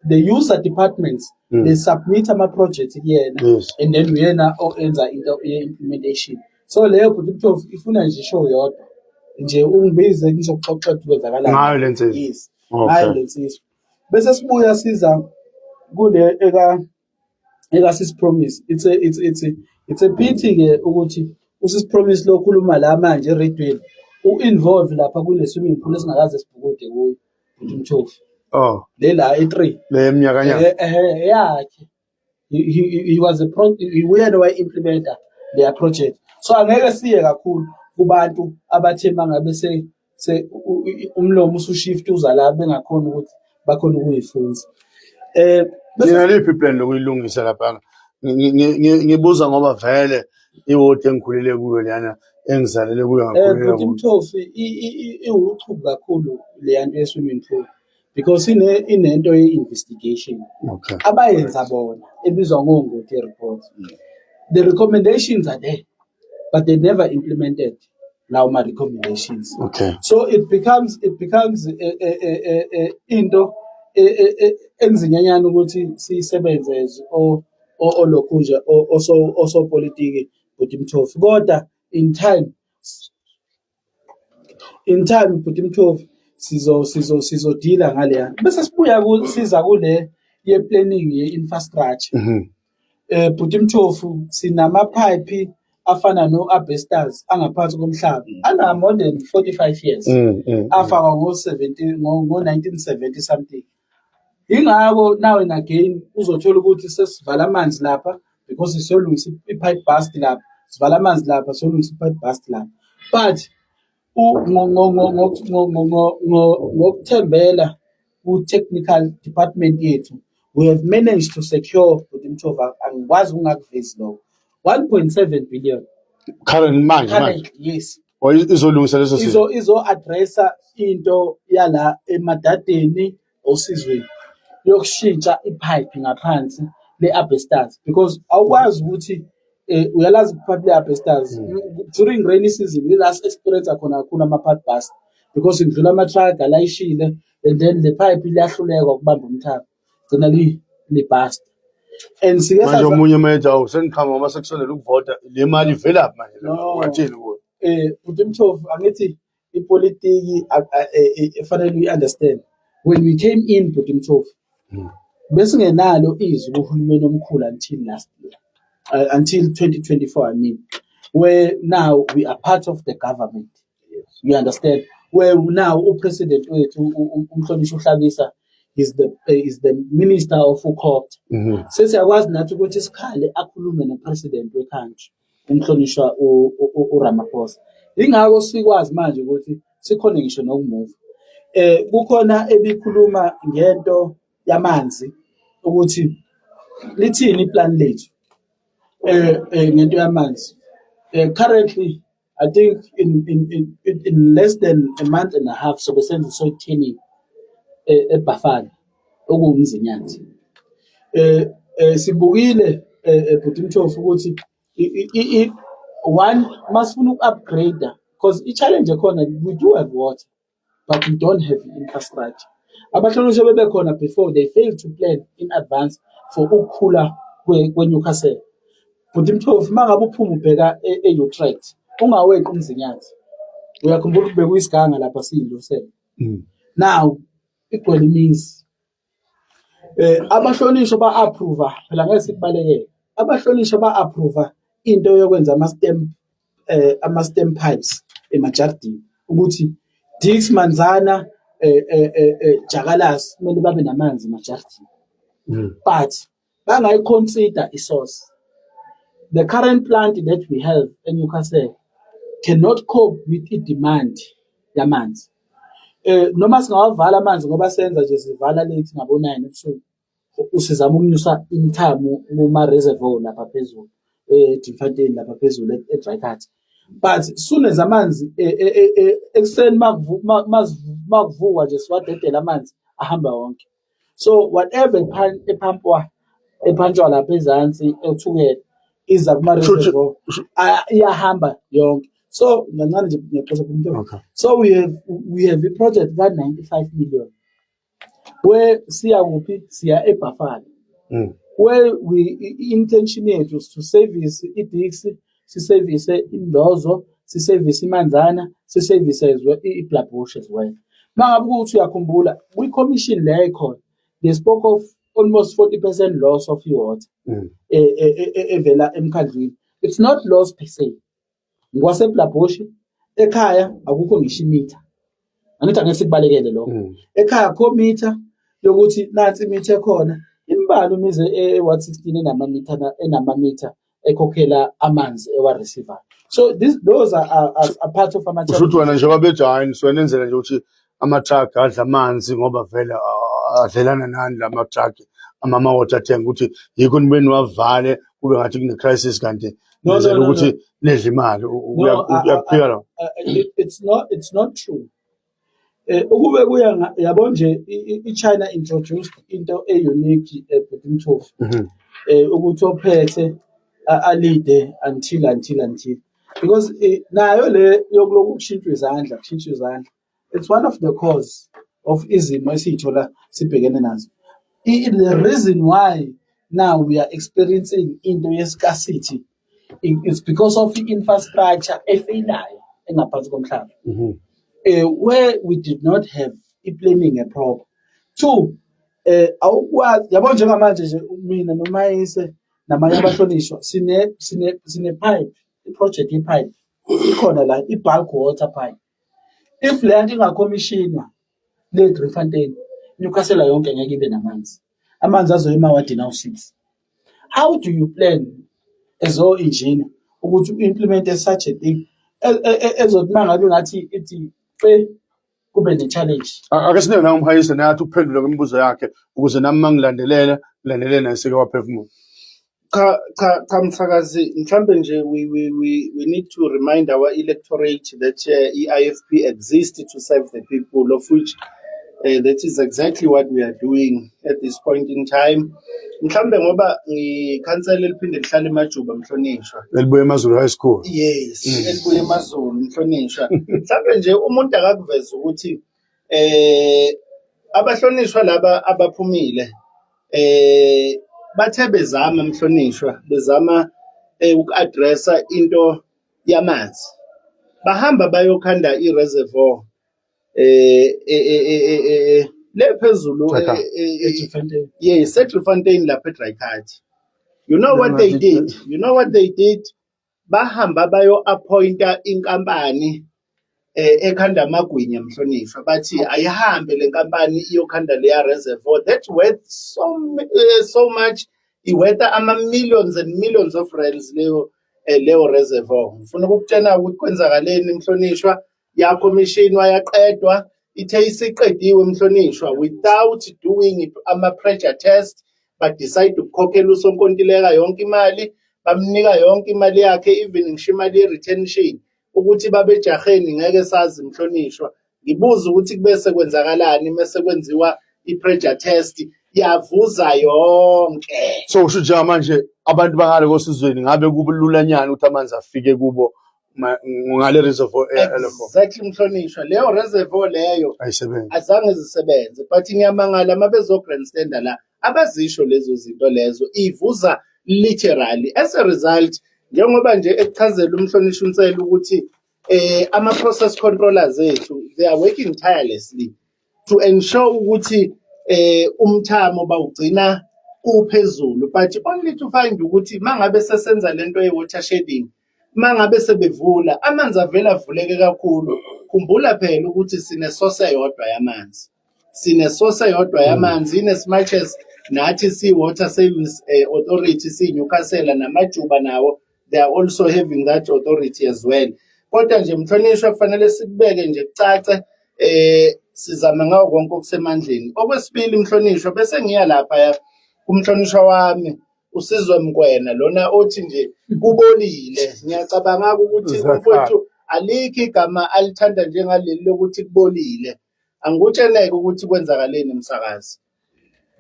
B: the user departments, they submit ama-projects kuyena, and then uyena owenza into ye-implementation. So leyo, bhuti Mthofi, ifuna nje ishow yodwa nje, ungibize ngizokuxoxela ukuthi kwenzakalani.
A: Ngayo le nsizwa.
B: Yes, ngayo le nsizwa. Bese sibuya siza kule eka Sis Promise. It's a pity ke ukuthi uSis Promise lo khuluma la manje eradweni u-involve lapha kule swimming pool esingakaze sibhukude kuyo, bhuti Mthofi.
A: Oh.
B: Le la e3.
A: Le eminyakanyaka.
B: Yakhe, he was a pro, uyena owayi-implementa leya project, so angeke siye kakhulu kubantu abathe mangabe se umlomo usushift uza la, bengakhona ukuthi bakhona ukuyifunza. Bese
A: Nina liphi plan lokuyilungisa lapha? Ngibuza ngoba vele iwodi engikhulele kuyo leyana, engizalele kuyo, ngakhulela
B: Bhuti
A: kuyo.
B: Mthofi, iwuchuku kakhulu leya nto ye-swimming pool, because inento ye-investigation abayenza bona ebizwa ngongoti report. The recommendations are there, but they never implemented lawo ma-recommendations. So it becomes into enzinyanyana ukuthi siyisebenze as olokhunja osopolitiki, bhuti Mthofi, kodwa in time, bhuti Mthofi, sizodila ngaleya. Bese sibuya siza kule ye-planning ye-infrastructure. Bhuti Mthofu, sinamaphayiphi afana no-asbestos angaphansi komhlaba ana more than 45 years, afakwa ngo-70, ngo-1970 something. Ingakho now and again uzothola ukuthi sesivala amanzi lapha because siyolungisa i-pipe burst lapha, sivala amanzi lapha, siyolungisa i-pipe burst lapha, but ngokuthembela ku-technical department yethu, we have managed to secure, bhuti Mthofu, angikwazi ukungakuvezi lokho, 1.7 billion.
A: Current manje manje?
B: Currently, yes.
A: Or izolungisa leso simo?
B: Izo addressa into yala emadadeni osizweni yokushintsha ipipe ngaphansi le-asbestos, because awukwazi ukuthi uyalazi ipipe le-asbestos, during rainy season ila experience khona kakhulu ama-pipe burst, because kudlula ama-truck alayishile and then le pipe liyahluleka ukubamba umthamo, gcina li-burst and sike
A: Manje omunye manje, awu, seniqhamuka uma sekusondela ukuvota, le mali ivelaphi manje?
B: No.
A: Ungathini kuwe?
B: Bhuti Mthofu, angithi ipolitiki efanele uyi-understand. When we came in, bhuti Mthofu, besingenalo izwi kuhulumeni omkhulu until last year, until 2024, I mean, where now we are part of the government, you understand, where now upresident wethu, umhlonishwa uHlabisa, is the minister of uCogta. Sesiyakwazi nathi ukuthi sikhale, akhulume nopresident we-country. Umhlonishwa uRamaphosa. Ingakho sikwazi manje ukuthi sikhone ngisho nokumuva. Kukhona ebikhuluma ngento yamanzi ukuthi lithini iplan lethu ngento yamanzi. Currently I think in less than a month and a half sobe senza soil turning eBuffalo okuwumzinyathi. Sibukile, bhuti Mthofu, ukuthi one masifuna uku-upgrade, because i-challenge ekhona, we do have water but we don't have infrastructure. Abahlonishwa bebekhona before, they failed to plan in advance for ukukhula kwe-Newcastle. Bhuti Mthofu, uma ngabe uphuma ubheka e-Utrecht, ungaweqi umzinyathi. Uyakhumbula ukuthi bekuyisiganga lapha siyidlulisele. Now igcwele imizi. Abahlonishwa ba-approve, phela ngeke sikubalekele. Abahlonishwa ba-approve into yokwenza ama-stem pipes emajardini ukuthi Dix, Manzana, Jakalasi kumele babe namanzi emajardini. But bangayi-consider i-source. The current plant that we have eNewcastle cannot cope with i-demand yamanzi. Noma singawavala amanzi ngoba senza nje sivala late ngabo-9 ebusuku. Usizama ukunyusa imithamo kuma-reservoir lapha phezulu eDriefontein, lapha phezulu e-Drycut. But soon as amanzi ekuseni makuvukwa nje siwadedela amanzi ahamba wonke. So whatever ephampwa lapha ezansi eThukela iza kuma-reservoir iyahamba yonke. So kancane nje ngiyaxoxa bhuti.
A: Okay.
B: So we have a project ka 95 million where siya kuphi? Siya eBuffalo. Where we intention yethu is to service iDix, si-service iMbozo, si-service iManzana, si-service as well iBlabush as well. Mangabe ukuthi uyakhumbula kwi-commission le ekhona, they spoke of almost 40% loss of water evela emkhandlwini. It's not loss per se. NgokwaseBlabush ekhaya akukho ngisho imitha. Angithi angeke sikubalekele lokho. Ekhaya akukho mitha yokuthi nansi imitha ekhona, imbalwa imizi e-ward 16 enamamitha ekhokhela amanzi ewa-receive. So this those are part of ama
A: Kusho ukuthi wena njengoba bethi hayi nisuke nenzela nje ukuthi ama-truck adla amanzi ngoba vele adlelana nani la ma-truck ama-water tank, ukuthi yikho nibe niwavale kube ngathi kune-crisis kanti
B: No, no,
A: nenzela
B: no,
A: ukuthi nidle imali.
B: No,
A: Uyakuphika lo?
B: It's not true. Ukube kuya yabo nje i-China introduced into e-unique, bhuti Mthofu, ukuthi ophethe alide until because nayo le yokuloku kushintshwa izandla, it's one of the cause of izimo esiyithola sibhekene nazo. The reason why now we are experiencing into ye-scarcity, it's because of i-infrastructure efeyelayo engaphansi komhlaba, where we did not have i-planning proper. Two, awukwazi yabo njengamanje nje mina noMayise namanye abahlonishwa sine pipe, i-project ye-pipe ikhona la, i-bulk water pipe. If le nto ingakhomishinwa le Driefontein, Newcastle yonke ngeke ibe namanzi. Amanzi azoya emawadini awu-6. How do you plan as o-engineer ukuthi u-implement such a thing ezothi uma ngabe ngathi ithi ce kube ne-challenge?
A: Ake sineke nawe umhayise naye athi ukuphendula kwemibuzo yakhe ukuze nami mangilandelela ngilandelele naye seke waphefumula.
C: Cha, cha, cha, msakazi, mhlambe nje we need to remind our electorate that i-IFP exists to serve the people, of which that is exactly what we are doing at this point in time. Mhlambe ngoba ngikhansela eliphinde lihlale emajuba, mhlonishwa.
A: Elibuye eMazulu High School.
C: Yes, elibuye emaZulu, mhlonishwa. Mhlambe nje umuntu akakuveza ukuthi abahlonishwa laba abaphumile bathe bezama, mhlonishwa, bezama uku-addressa into yamanzi, bahamba bayokhanda i-reservoir le phezulu.
A: Ekhaya.
B: eDriefontein.
C: Yes, eDriefontein lapha eDrycut. You know what they did? You know what they did? Bahamba bayo-appointa inkampani ekhanda amagwinya, mhlonishwa, bathi ayihambe le nkampani iyokhanda leya reservoir that worth so much, i-worth ama millions and millions of rands leyo. leyo reservoir. Ngifuna ukukutshena ukuthi kwenzakaleni mhlonishwa, yakhomishinwa yaqedwa, ithe isiqediwe mhlonishwa without doing ama-pressure test, ba-decide ukukhokhela usonkontileka yonke imali, bamnika yonke imali yakhe, even ngisho imali ye-retention, ukuthi babejaheni ngeke sazi mhlonishwa. Ngibuza ukuthi kubese kwenzakalani mese kwenziwa i-pressure test, yavuza yonke.
A: So usho njengamanje abantu bangale kosizweni ngabe kubululanyana ukuthi amanzi afike kubo ngale reservoir elokho?
C: Exactly mhlonishwa, leyo reservoir leyo
A: ayisebenzi.
C: Azange zisebenze, but ngiyamangala uma bezo-grandstander la abazisho lezo zinto lezo, ivuza literally. As a result, njengoba nje ekuchazela umhlonishwa uNsele ukuthi ama-process controllers ethu, they are working tirelessly to ensure ukuthi umthamo bawugcina uphezulu, but only to find ukuthi mangabe sesenza lento ye-water shedding, mangabe sebevula amanzi avela avuleke kakhulu. Khumbula phela ukuthi sine-source eyodwa yamanzi, sine-source eyodwa yamanzi, in as much as nathi si-Water Service Authority siyi-Newcastle namajuba nawo, they are also having that authority as well. Kodwa nje mhlonishwa, kufanele sikubeke nje kucace, sizama ngawo konke okusemandleni. Okwesibili mhlonishwa, bese ngiya lapha kumhlonishwa wami uSizwe Mkwena lona othi nje kubolile. Ngiyacabanga ukuthi umfowethu alikho igama alithanda njengaleli lokuthi kubolile. Angikutsheleke ukuthi kwenzakaleni msakazi.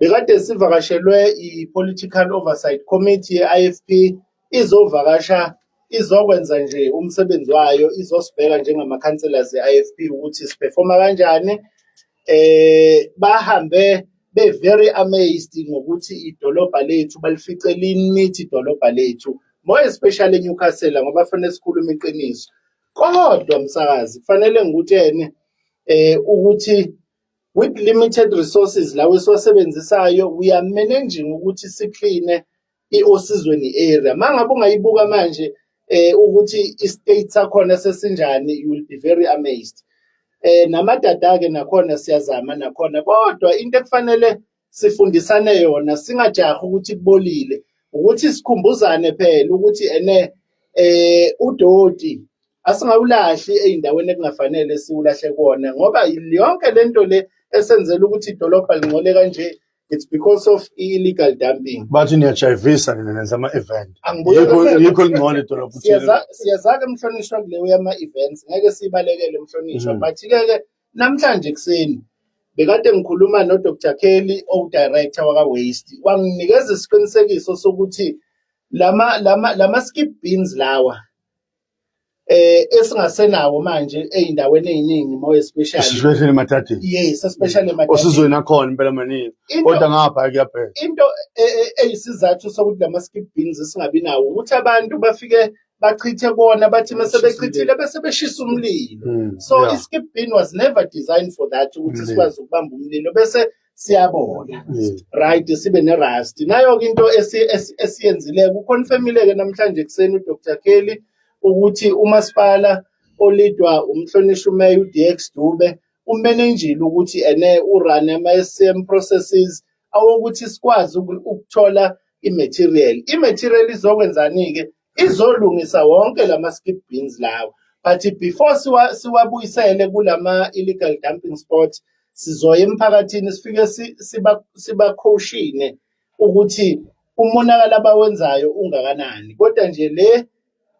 C: Bekade sivakashelwe i-Political Oversight Committee ye-IFP, izovakasha izokwenza nje umsebenzi wayo, izosibheka njengama-councillors e-IFP ukuthi siperforma kanjani. Bahambe be very amazed ngokuthi idolobha lethu balifice li-neat idolobha lethu, more especially eNewcastle, ngoba fanele sikhulume iqiniso. Kodwa msakazi, kufanele ngikutshene ukuthi with limited resources lawo esiwasebenzisayo, we are managing ukuthi si-clean i-Osizweni area. Mangabe ungayibuka manje ukuthi i-state sakhona sesinjani, you will be very amazed. Namadada ke nakhona siyazama nakhona, kodwa into ekufanele sifundisane yona, singajahi ukuthi kubolile, ukuthi sikhumbuzane phela ukuthi ene udoti asingawulahli ey'ndaweni ekungafanele siwulahle kuwona, ngoba yonke lento le esenzela ukuthi idolobha lingcole kanje, it's because of illegal dumping.
A: Bathi niyajayivisa nina, nenza ama-event.
C: Angibuye
A: Yikho lingcono idolobha uthile.
C: Siyazake mhlonishwa kuleyo yama-events, ngeke siyibalekele mhlonishwa. But-ke ke namhlanje ekuseni bekade ngikhuluma no-Dr Kelly, owu-director waka-waste, wanginikeza isiqinisekiso sokuthi lama skip bins lawa esingasenawo manje ey'ndaweni ey'ningi, more especially
A: Especially emadadeni.
C: Yes, especially emadadeni.
A: Osizweni akhona impela maningi, kodwa ngapha kuyabheka.
C: Into eyisizathu sokuthi lama skip bins singabi nawo ukuthi abantu bafike bachithe kona, bathi mase bechithile bese beshisa umlilo. So i-skip bin was never designed for that, ukuthi
A: Umlilo.
C: sikwazi ukubamba umlilo bese siyabona, right, sibe ne-rust. Nayo-ke into esiyenzile, kuconfirmile-ke namhlanje ekuseni uDr Kelly ukuthi umasipala olidwa umhlonishwa umeya uDX Dube umanagile ukuthi ene u-run ama-SCM processes awokuthi sikwazi ukuthola i-material. I-material izokwenzani-ke? Izolungisa wonke lama skip bins lawa, but before siwabuyisele kulama illegal dumping spot, sizoya emphakathini sifike sibacautionе ukuthi umonakalo abawenzayo ungakanani. Kodwa nje le,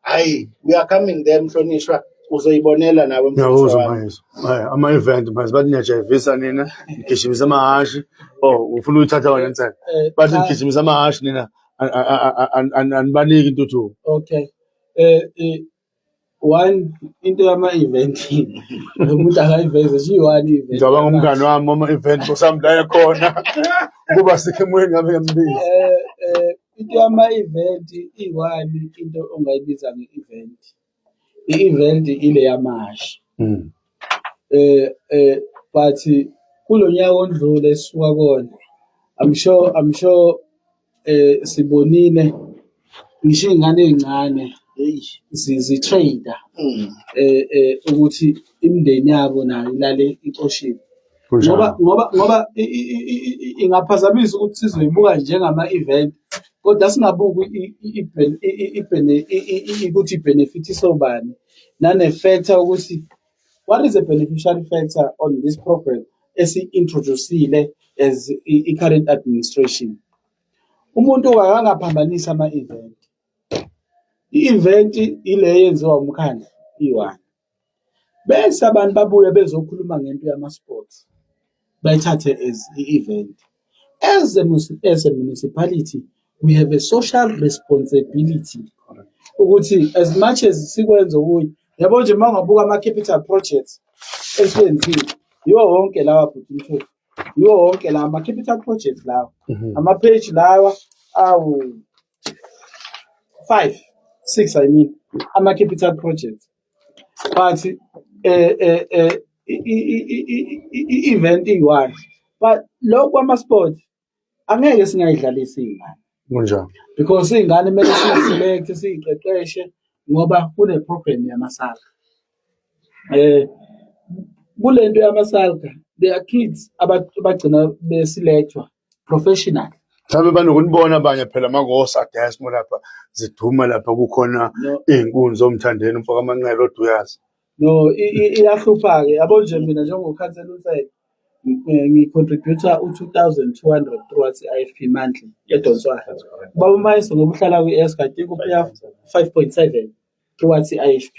C: hayi, we are coming there mhlonishwa, uzoyibonela nawe mhlonishwa
A: Ngiyakuzwa.
C: wami.
A: Mayeso. Hayi, ama-event manje bathi niyajayivisa nina, nigijimisa amahhashi. Oh, ufuna uyithatha wena insela. Bathi
B: Cha.
A: nigijimisa amahhashi nina, anibaniki intuthuko.
B: Okay. One into yama event, lo muntu akayiveze nje iyi-one event.
A: Ngicabanga umngani wami wama-event kusami la ekhona. Kuba sikho emoyeni ngabe ngiyambiza.
B: Into yama event iyi-one into ongayibiza nge-event. I-event ile yamashi. But kulonyaka ondlule esisuka kona, I'm sure sibonile ngisho iy'ngane ey'ncane zi-trade ukuthi imindeni yabo nayo ilale icoshiwe. Ngoba
A: Kunjalo.
B: ngoba ingaphazamisa ukuthi sizoyibuka njengama-event, kodwa Kodwa singabuki ukuthi i-benefit isobani nane-factor ukuthi what is the beneficiary factor on this program esi-introduce-ile as i-current administration. Umuntu akangaphambanisi ama-event. I-event ile eyenziwa umkhandlu iyi-one. Bese abantu babuye bezokhuluma ngento yama-sports, bayithathe as i-event. As a municipality, we have a social responsibility ukuthi as much as sikwenza okunye, yabo nje uma ungabuka ama-capital projects esiwenzile, yiwo wonke lawa bhuti Mthupha, yiwo wonke lawa ama-capital projects lawa. Ama-page lawa awu 5, 6 I mean, ama-capital projects. But i-event iyi-one. But lokhu kwama-sport angeke singayidlalisi iy'ngane.
A: Kunjalo.
B: Because iy'ngane kumele siyi-select siyiqeqeshe ngoba kune-program yama-SALGA. Kule nto yama-SALGA, there are kids abagcina be-select-wa professional.
A: Mhlawumbe banokunibona abanye phela makosadesmo lapha ziduma lapha kukhona
B: No,
A: iy'nkunzi omthandeni umfaka amanqele oduyazi.
B: No, iyahlupha-ke yabo nje mina njengokhansela uNsele ngi-contribute-a u-2,200 throughout i-IFP monthly edonswayo. Ubaba uMayiso ngoba uhlala kwi-ESCO, I think u-pay-a 5.7 throughout i-IFP.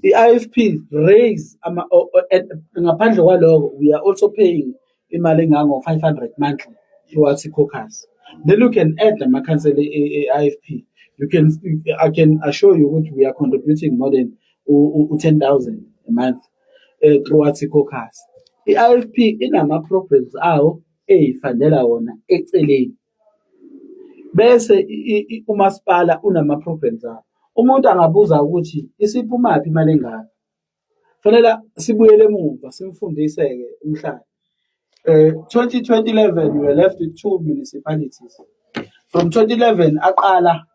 B: I-IFP raise ama and ngaphandle kwaloko we are also paying imali engango 500 monthly throughout i-caucus. Then you can add amakhansela e-IFP. You can I can assure you ukuthi we are contributing more than u-10,000 a month throughout i-caucus. I-IFP inama-programs awo ey'fundela wona eceleni. Bese umasipala unama-programs awo. Umuntu angabuza ukuthi isiphumaphi imali engaka? Fanele sibuyele emuva simfundise-ke umhlali. 2011 we were left with two municipalities. From 2011 aqala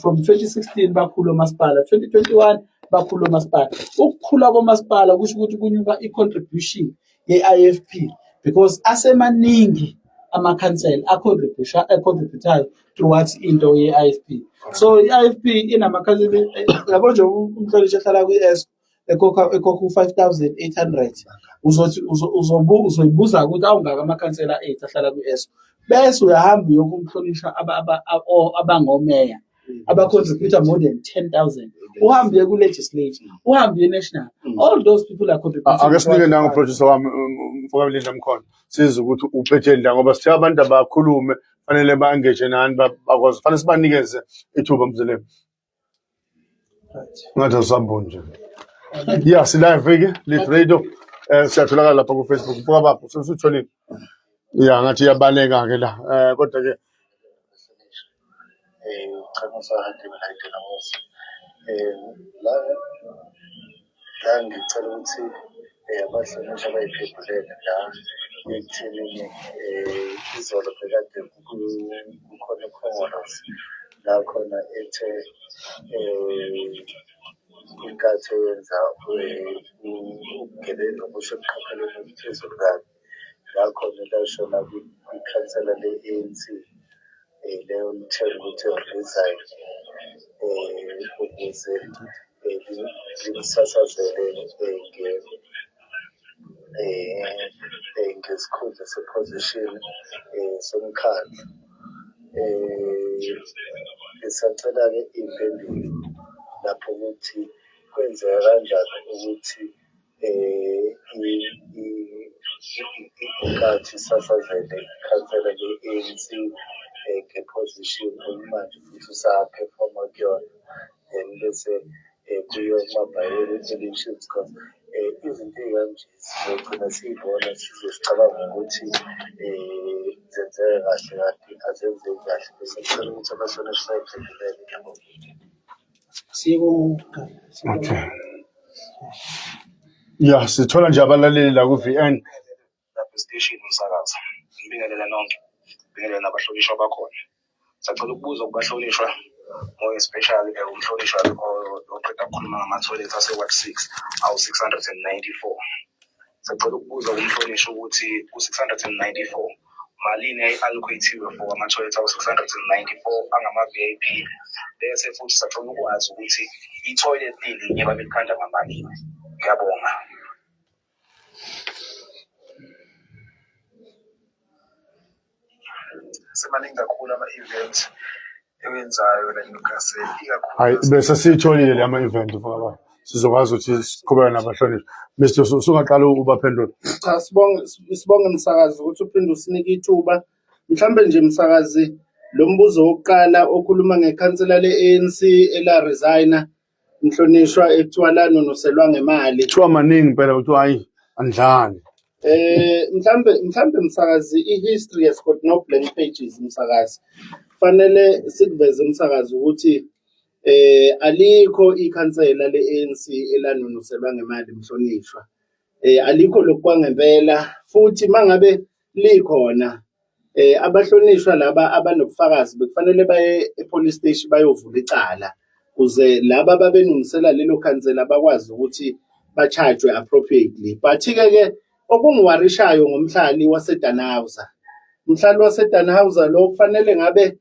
B: from 2016 bakhula omasipala, 2021 bakhula omasipala. Ukukhula komasipala kusho ukuthi kunyuka i-contribution ye-IFP because asemaningi amakhansela a-contribute-ayo towards into ye-IFP. So i-IFP inamakhansela, yabo nje umhlonishwa ehlala kwi-ESCO ekhokha u-5,800, uzothi uzoyibuza ukuthi awungaka amakhansela ethu ahlala kwi-ESCO, bese uyahamba uyokumhlonishwa abangomeya aba-contribute more than 10,000, uhambe uye ku-legislature, uhambe uye national, all those people are contributing.
A: Ake sinike nangu producer wami umfowethu Linda Mkhono, sizwe ukuthi uphetheni la ngoba sithe abantu abakhulume fanele ba-engage nani bakwazi fanele sibanikeze ithuba mzileni. Ngathi awusamboni nje. Yeah, si-live ke Lit Radio. Siyatholakala lapha ku Facebook. Mfoka baba usutholile. Yeah, ngathi iyabaleka ke la. Kodwa ke
E: Chamisa Hadebe la eDelamosi. La ngicela ukuthi abahlonishwa bayiphendulele la ekuthenini izolo bekade kukhona ikhongolose la khona ethe inkathi eyenza ubugebengu obusebuqophelweni obuphezulu kabi la khona lashona kwikhansela le-ANC leyo lithe ukuthi resign ukuze limsasazele ngesikhundla se-position somkhandlu. Ngisacela-ke iy'mpendulo lapho ukuthi kwenzeka kanjani ukuthi inkathi isasazele ikhansela le-ANC nge-position okumanje futhi usa-perform-a kuyona, then bese kuyiwa kuma-by-elections cause izinto ey'kanje sizogcina siy'bona size sicabange ukuthi zenzeka kahle kanti azenzeki kahle. Bese ngicela ukuthi abahlonishwa bayiphendulele, ngiyabonga.
D: Siye komunye kuqala.
A: Okay. Yeah, sithola nje abalaleli la ku VN.
F: Lapha esiteshini umsakazo, ngibingelele nonke, ngibingelele nabahlonishwa bakhona. Sacela ukubuza kubahlonishwa, more especially umhlonishwa oqeda ukukhuluma ngama-toilet ase-ward 6 awu-694. Sacela ukubuza kumhlonishwa ukuthi ku-694 Malini eyayi-allocate-iwe for ama-toilet awu-694 angama-VIP? Bese futhi sacela ukwazi ukuthi i-toilet lilinye babelikhanda ngamalini. Ngiyabonga. Semaningi kakhulu ama-event ewenzayo la eNewcastle,
A: Hayi
F: ikakhulukazi
A: bese siyitholile le ama-event mfowethu. Sizokwazi ukuthi siqhubeke nabahlonishwa. Mr. Usungaqala ubaphendule.
C: Cha, sibonge sibonge msakazi ukuthi uphinde usinike ithuba. Mhlambe nje msakazi, lo mbuzo wokuqala okhuluma ngekhansela le-ANC ela resigner mhlonishwa ekuthiwa lanonoselwa ngemali.
A: Kuthiwa maningi impela kuthiwa hayi andlani.
C: Mhlambe msakazi, i-history has got no blank pages msakazi. Fanele sikuveze msakazi ukuthi alikho ikhansela le-ANC elanonoselwa ngemali mhlonishwa. Alikho lokhu kwangempela, futhi mangabe likhona abahlonishwa laba abanobufakazi bekufanele baye e-police station bayovula icala kuze laba ababenunisela lelo khansela bakwazi ukuthi ba-charge appropriately. But-ke ke okungiwarishayo ngomhlali waseDannhauser, umhlali waseDannhauser lo kufanele ngabe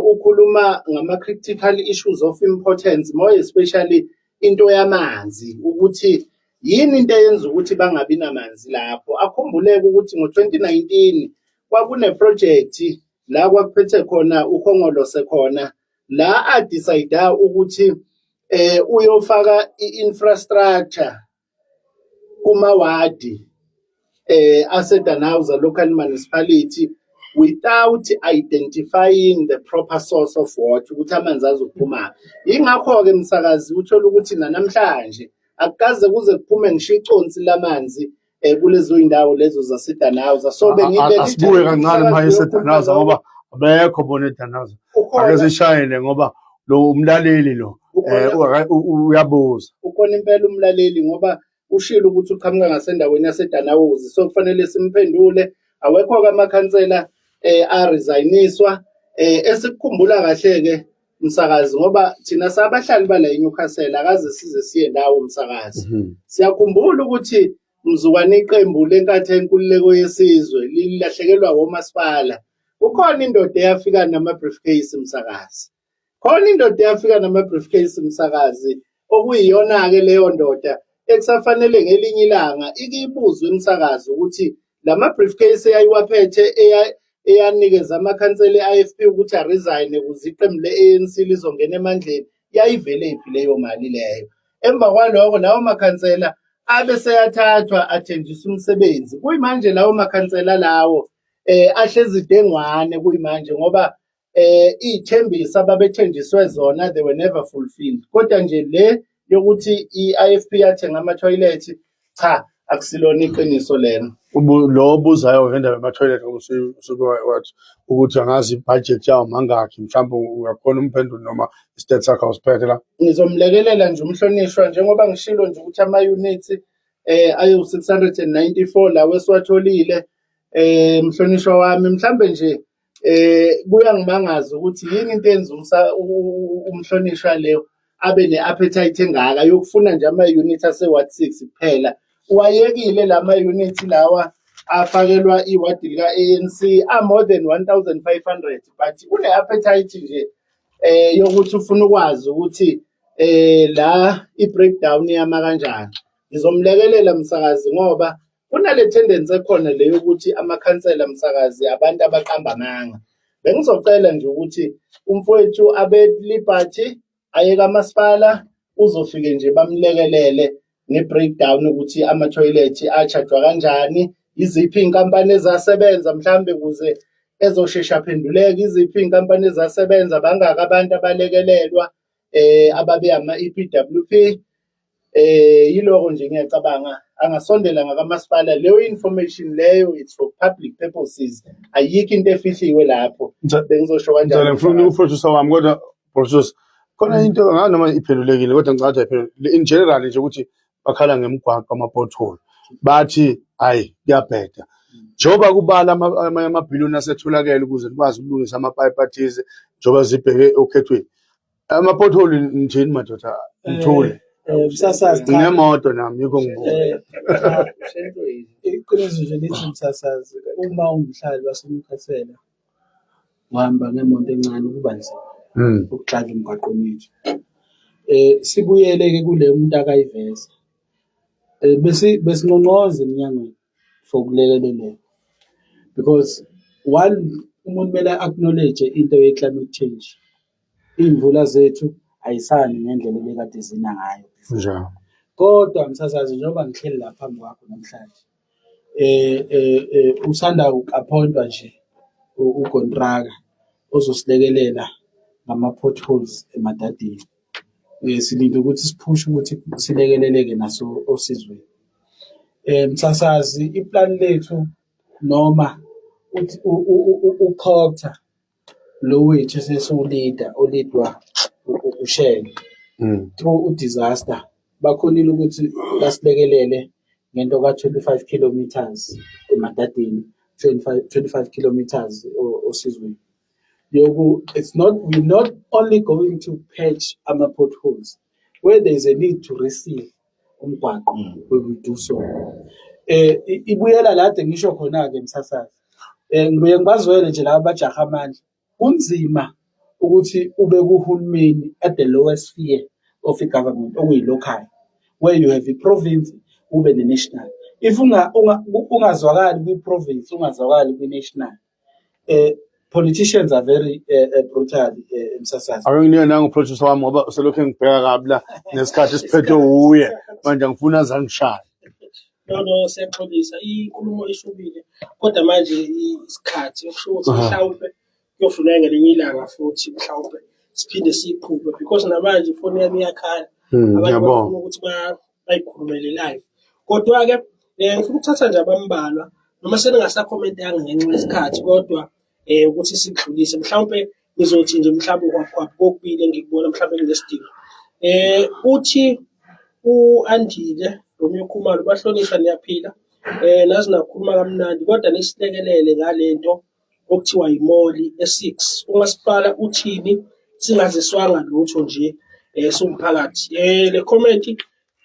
C: ukhuluma ngama-critical issues of importance, more especially into yamanzi, ukuthi yini into eyenza ukuthi bangabi namanzi lapho. Akhumbuleke ukuthi ngo-2019 kwakune-project la kwakuphethe khona uKhongolose khona, la a-decide ukuthi uyofaka i-infrastructure kumawadi aseDannhauser local municipality without identifying the proper source of water, ukuthi amanzi azophuma. Ingakho-ke msakazi uthola ukuthi nanamhlanje akukaze kuze kuphume ngisho iconsi lamanzi kulezo indawo lezo zaseDannhauser. So bengibeke
A: Asibuye kancane manje eseDannhauser ngoba abekho bona eDannhauser. Ake sishayele ngoba lo umlaleli lo uyabuza.
C: Ukhona impela umlaleli ngoba ushilo ukuthi uqhamuka ngasendaweni yaseDannhauser, so kufanele simphendule. Awekho-ke amakhansela aresigniswa. Esikukhumbula kahle-ke msakazi, ngoba thina sabahlali bala eNewcastle akaze size siye ndawo msakazi. Siyakhumbula ukuthi mzukwane iqembu lenkathi enkululeko yesizwe lilahlekelwa womasipala, kukhona indoda eyafika nama-briefcase msakazi. Khona indoda eyafika nama-briefcase msakazi, okuyiyona-ke leyo ndoda ekusafanele ngelinye ilanga ikibuzwe umsakazi ukuthi lama-briefcase eyayiwaphethe eyanikeza amakhansela e-IFP ukuthi a-resign ukuze iqembu le-ANC lizongena emandleni, yayivelephi leyo mali leyo. Emva kwaloko lawo makhansela abe seyathathwa athenjiswa umsebenzi. Kuyimanje lawo makhansela lawo ahlezi dengwane kuyimanje ngoba iy'thembiso ababethenjiswe zona they were never fulfilled. Kodwa nje le yokuthi i-IFP yathenga ama-toilet, cha, akusilona iqiniso lelo.
A: Lo obuzayo ngendaba yama-toilet usuke wathi ukuthi angazi ibhajethi yawo mangakhi, mhlawumbe uyakhona umphendula noma i-stats sakho awusiphethe la.
C: Ngizomlekelela nje umhlonishwa njengoba ngishilo nje ukuthi ama-units ayu-694 lawo esiwatholile. Mhlonishwa wami, mhlambe nje kuyangimangaza ukuthi yini into eyenza umhlonishwa leyo abe ne-appetite engaka yokufuna nje ama-unit ase-ward 6 kuphela. Wayekile lama unit lawa afakelwa iwadi lika-ANC a more than 1500, but une-appetite nje yokuthi ufuna ukwazi ukuthi la i-breakdown yama kanjani. Ngizomlekelela msakazi ngoba kunale tendency ekhona le yokuthi amakhansela msakazi abantu abaqamba amanga. Bengizocela nje ukuthi umfowethu abe liberty aye kamasipala, uzofike nje bamlekelele nge-breakdown ukuthi ama-toilet achajwa kanjani, iziphi iy'nkampani ezasebenza mhlambe ukuze ezoshesha aphenduleke, iziphi iy'nkampani ezasebenza, bangaki abantu abalekelelwa ababe ama-EPWP. Yiloko nje ngiyacabanga angasondela ngakamasipala. Leyo information leyo it's for public purposes, ayikho into efihliwe lapho. Bengizosho kanjalo.
A: Ngicela ngifuna uproducer wami, kodwa producer khona into ngazi noma iphendulekile, kodwa ngicabanga ukuthi ayiphendulekile in general nje ukuthi bakhala ngemigwaqo, ama-pothole, bathi hayi kuyabheda njengoba kubala amanye amabhiliyoni asetholakele ukuze nikwazi ukulungisa amapayipi athize njengoba zibheke okhethweni. Ama-pothole nithini madoda, ngithule.
B: Msasazi, cha.
A: Nginemoto nami yikho ngibuka.
B: Cha, iqiniso nje lithi msasazi, uma ungumhlali waseNewcastle uhamba ngemoto encane kuba nzima ukuxaka emgwaqweni yethu. Sibuyele-ke kule umuntu akayiveza. Besinconcoza emnyangweni for ukulekeleleka because one, umuntu kumele acknowledge into ye-climate change. Iy'mvula zethu ayisani ngendlela ebekade zina ngayo.
A: Njalo.
B: Kodwa msasazi, njengoba ngihleli la phambi kwakho namhlanje, usanda uku-appointwa nje ugontraka ozosilekelela ngama-potholes eMadadeni. Silinde ukuthi siphushe ukuthi silekeleleke naso osizweni. Msasazi, iplani lethu noma uthi uCogta lo wethu esesiwulida olidwa uShenge through u-disaster bakhonile ukuthi basilekelele ngento ka-25 kilometers eMadadeni, 25 kilometers osizweni. Yoku it's not we're not only going to patch ama-potholes, where there is a need to reseal umgwaqo we will do so. Ibuyela lade ngisho khona-ke msasazi. Ngibuye ngibazwele nje laba abajaha amandla. Kunzima ukuthi ube kuhulumeni at the lowest sphere of i-government okuyi-local, where you have i-province ube ne-national. If ungazwakali kwi-province, ungazwakali kwi-national, politicians are very brutal, msasazi.
A: Ake nginike nangu producer wami ngoba uselokhu engibheka kabi la nesikhathi siphethwe wuye manje, angifuni aze angishaye.
D: No, siyaxolisa, inkulumo ishubile kodwa manje isikhathi okusho ukuthi mhlawumpe kuyofuneka ngelinye ilanga futhi mhlawumpe siphinde siyiqhube because namanje ifoni yami iyakhala. Abantu
A: Ngiyabonga.
D: Bafuna ukuthi bayikhulumele live, kodwa-ke ngifuna ukuthatha nje abambalwa noma seningasakhomentanga ngenxa yesikhathi, kodwa ukuthi sikudlulise mhlawumpe ngizothi nje mhlawumbe kwaphi kokubili engikubona mhlawumbe kunesidingo. Uthi u-Andile Romeo Khumalo, bahlonishwa, niyaphila? Nazi nakhuluma kamnandi kodwa nisilekelele ngalento okuthiwa i-mall e-6. Umasipala uthini singaziswanga lutho nje siwumphakathi? Le comment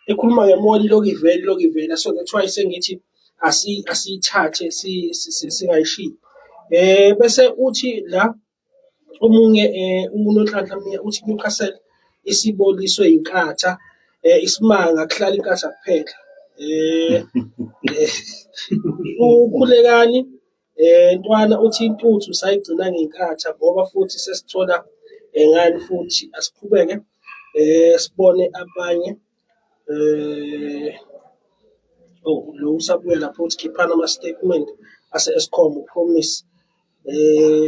D: ekhuluma nge-mall ilokhu ivela, ilokhu ivela, so that's why sengithi asiyithathe singayishiyi. Bese uthi la omunye uNonhlanhla Miya uthi Newcastle isiboliswe iNkatha, isimanga kuhlala iNkatha kuphela. Ukhulekani Ntwana uthi intuthu sayigcina ngeNkatha ngoba futhi sesithola ngani futhi. Asiqhubeke sibone abanye. Oh, lo usabuya lapho uthi khiphana ama-statement ase-Eskom promise.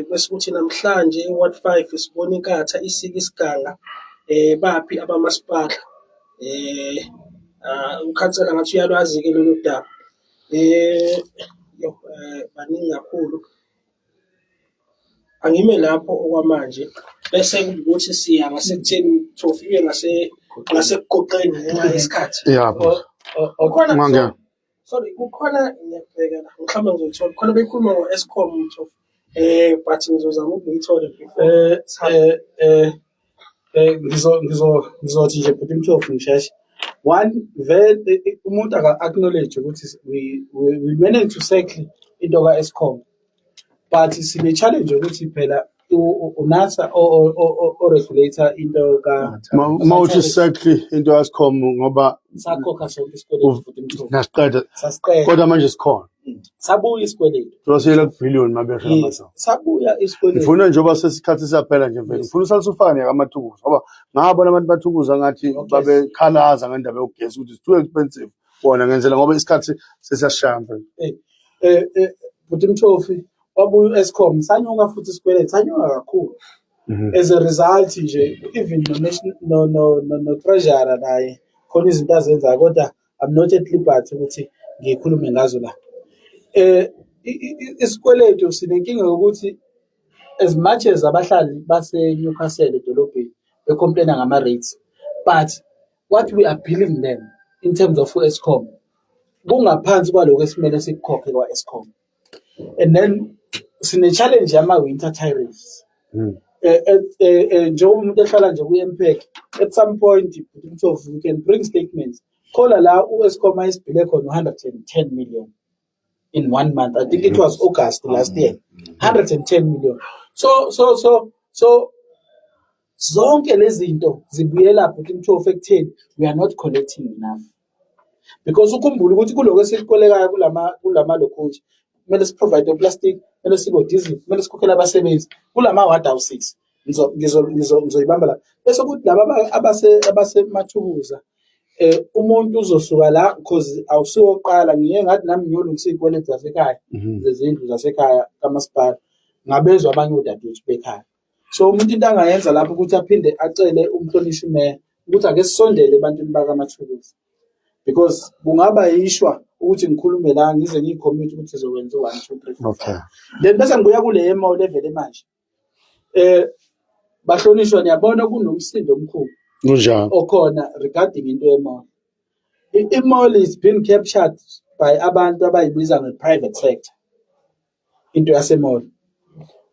D: Bese kuthi namhlanje e-ward 5 sibona iNkatha isika isiganga, baphi abamasipala? Ukhansela ngathi uyalwazi-ke lolu daba. Yo, baningi kakhulu. Angime lapho okwamanje bese kuwukuthi siya ngasekutheni sofike ngasekugoqeni ngenxa yesikhathi.
A: Yebo.
D: Kukhona
A: Ungangena.
D: Sorry, kukhona, ngiyabheka la mhlawumbe ngizolithola, khona bekhuluma ngo-Eskom Mthofu, but ngizozama ukuthi ngiyithole before.
B: Ngizo ngizo ngizothi nje bhuti Mthofu ngisheshe. One, vele umuntu aka acknowledge ukuthi we managed to settle into ka-Eskom, but sine challenge yokuthi phela unasa o-regulator into ka
A: Uma uthi settle into ka-Eskom ngoba
B: sakhokha sonke isikweletu, bhuti Mthofu.
A: Nasiqeda.
B: Sasiqeda.
A: Kodwa manje sikhona.
B: Sabuya isikweletu.
A: Sosiyela kubhiliyoni mabesho
B: Yes, sabuya isikweletu.
A: Ngifuna njengoba sesikhathi siyaphela nje mfethu, ngifuna usale usufane kaMathukuza ngoba ngabona abantu bathukuza ngathi babekhalaza ngendaba yogesi ukuthi it's too expensive bona ngenzela ngoba isikhathi sesiyashaya mfethu.
B: Bhuti Mthofi, wabuya u-Eskom, sanyuka futhi isikweletu, sanyuka kakhulu. As a result nje, even no national no treasurer naye khona izinto azenzayo, kodwa I'm not at liberty ukuthi ngikhulume ngazo la. Isikweletu sinenkinga yokuthi as much as abahlali base Newcastle edolobheni becomplaina ngama rates, but what we are billing them in terms of Eskom kungaphansi kwaloko esimele sikukhokhe kwa Eskom. And then sine challenge yama winter tariffs. Njengoba umuntu ehlala nje kwi-MPEC, at some point, Mthofu, we can bring statements. Khola la u-Eskom ayisibhile khona 110 million in one month. I think it was August last year. 110 million. So zonke lezi zinto zibuyela bhuti Mthofu ekutheni we are not collecting enough. Because ukhumbule ukuthi kuloko esikukolekayo kulama lokhuji kumele si-provide o-plastic, kumele sibe diesel, kumele sikhokhele abasebenzi kulama ward awu-6. Ngizoyibamba la. Bese kuthi laba abasemathukuza umuntu uzosuka la because awusuwokuqala ngiye ngathi nami ngiyolungisa iy'kweletu zasekhaya zezindlu zasekhaya kamasipala, ngabezwa abanye odadewethu bekhaya. So umuntu into angayenza lapho ukuthi aphinde acele umhlonishwa umeya ukuthi ake sisondele ebantwini bakaMathukuza, because kungaba yishwa ukuthi ngikhulume la ngize ngiyi-commit ukuthi sizokwenza u-one, two, three, four, five. Then bese ngibuya kule ye-mall evele manje. Bahlonishwa, niyabona kunomsindo omkhulu
A: Kunjalo.
B: okhona regarding into ye-mall. I-mall is being captured by abantu abayibiza nge-private sector. Into yase-mall.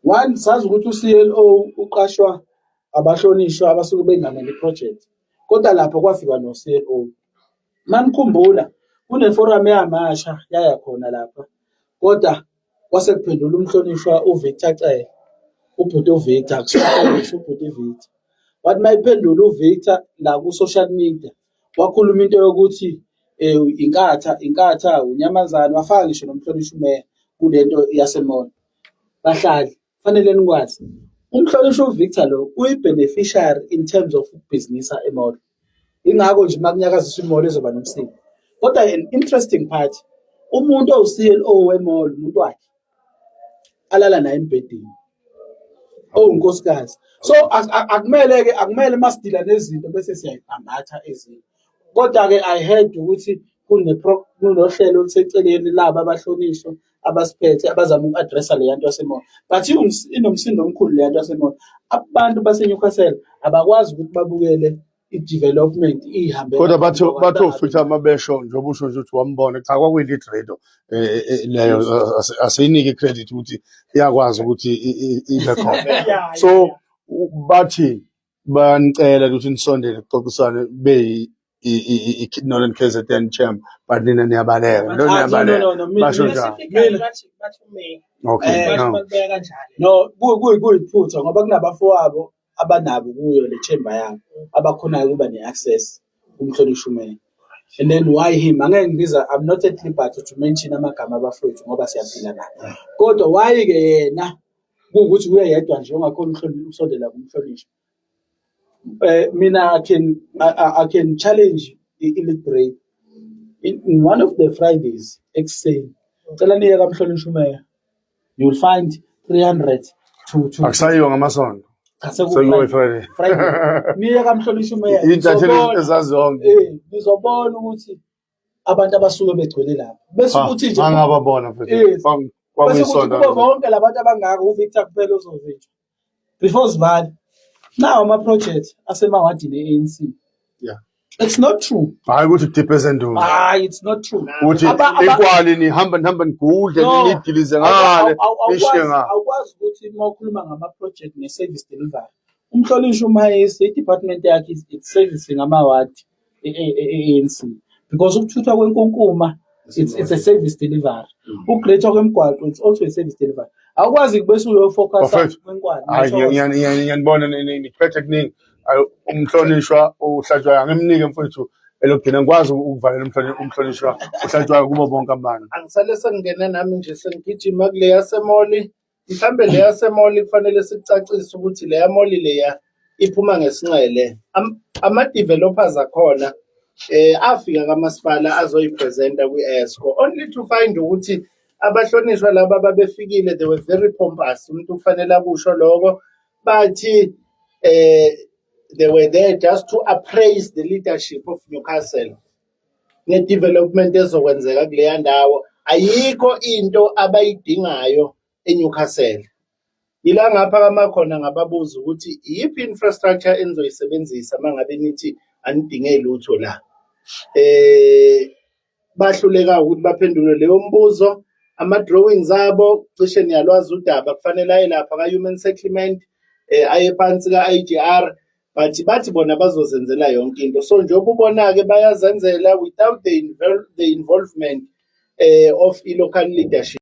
B: One, sazi ukuthi u-CLO uqashwa abahlonishwa abasuke bengamele i-project. Kodwa lapho kwafika no-CLO. Manikhumbula kune-forum yamasha yaya khona lapha. Kodwa kwase kuphendula umhlonishwa uVictor Cele. Ubhuti uVictor, akusiyo ubhuti Victor. Wathi mayiphendula uVictor la ku-social media, wakhuluma into yokuthi inkatha, inkatha, unyamazane, wafaka ngisho nomhlonishwa umeya kulento yase-mall. Bahlali, fanele nikwazi. Umhlonishwa uVictor lo uyi-beneficiary in terms of ukubhizinisa e-mall. Ingakho nje makunyakaziswa i-mall ezoba nomsindo. Kodwa an interesting part, umuntu owu-CLO we-mall umuntu wakhe alala naye embhedeni owunkosikazi. So akumele ke, akumele masidila nezinto bese siyayibhambatha ezinye. Kodwa ke I heard ukuthi kunohlelo oluseceleni laba abahlonishwa abasiphethe abazama uku-addressa le yanto yase-mall. But inomsindo omkhulu le yanto yase-mall. Abantu base-Newcastle abakwazi ukuthi babukele i-development ihambela
A: Kodwa bathi
B: phambi
A: bathi
B: kwabantu.
A: ofitha mabesho njengoba usho nje ukuthi wambona, cha, kwakuyi-lead radio leyo, asiyinike i-credit ukuthi iyakwazi ukuthi ibe khona. So bathi bayanicela ukuthi nisondele kuxoxisane beyi i-Northern KZN champ, but nina niyabaleka,
B: Ah,
A: lo
B: no, no,
A: niyabaleka.
B: no, no,
A: Basho njalo.
D: Specifically bathi umeya.
A: Okay.
D: Basho
A: No.
D: bakubeka kanjalo.
B: No, kuyiphutha ngoba kunabafowabo abanabo kuyo le chamber yabo abakhonayo ukuba ne-access kumhlonishwa umeya. And then why him? Angeke ngibiza, I'm not at liberty to mention amagama abafowethu ngoba siyaphila naye. Kodwa why ke yena kuwukuthi uye yedwa nje ongakhona ukusondela kumhlonishwa? Mina I can challenge i-elite brain. In one of the Fridays ekuseni, cela niye kamhlonishwa umeya. You will find 300 to
A: Akusayiwa ngamasonto.
B: Cha,
A: Sekuyiwa
B: sekuFriday.
A: Friday.
B: Friday. Niye kamhlonishwa umeya.
A: Intatheli
B: Nizobona
A: ezazonke.
B: nizobona ukuthi abantu abasuke begcwele lapho. Bese kuthi nje
A: Angababona futhi.
B: Yes. Bese kuthi
A: Kwakuyisonto.
B: kubo bonke labantu abangaka uVictor kuphela ozovinjwa. Before sivale. Nawo ama-project asemawadini e-ANC. It's not true.
A: Hayi ukuthi kudiphe ezenduna.
B: Hayi, it's not true.
A: Ukuthi inkwali nihamba nihamba nigudle
B: No.
A: nidilize ngale nishiye ngale.
B: Awukwazi ukuthi uma ukhuluma ngama-project ne-service delivery, umhlonishwa uMayise i-department yakhe it's servicing amawadi e-ANC, because ukuthuthwa kwenkunkuma it's a service delivery, ukugretshwa kwemigwaqo it's also a service delivery. Awukwazi bese uyofocusa
A: Bafethu,
B: kwenkwali.
A: Hayi, ngiyanibona niphethe kuningi. Ayi, umhlonishwa uHlatshwayo angimnike mfowethu elokugcina, ngikwazi ukuvalela umhlonishwa uHlatshwayo kubo bonke abantu.
C: Angisale sengingena nami nje sengigijima kule yase-mall. Mhlambe le yase-mall kufanele sicacise ukuthi leya mall leya iphuma ngesinxele. Ama-developers akhona afika kamasipala azoyipresenta kwi-EXCO, only to find ukuthi abahlonishwa laba ababefikile, they were very pompous. Umuntu kufanele akusho lokho, bathi they were there just to appraise the leadership of Newcastle nge-development ezokwenzeka kuleya ndawo. Ayikho into abayidingayo eNewcastle. Ila ngaphakama khona ngababuza ukuthi iyiphi infrastructure enizoyisebenzisa mangabe nithi anidinge lutho la. Bahluleka ukuthi baphendule leyo mbuzo. Ama drawings abo cishe niyalwazi udaba, kufanele aye lapha ka human settlement. Ayephansi ka-IGR, but bathi bona bazozenzela yonke into. So njengoba ubona-ke bayazenzela without the involvement of i-local leadership.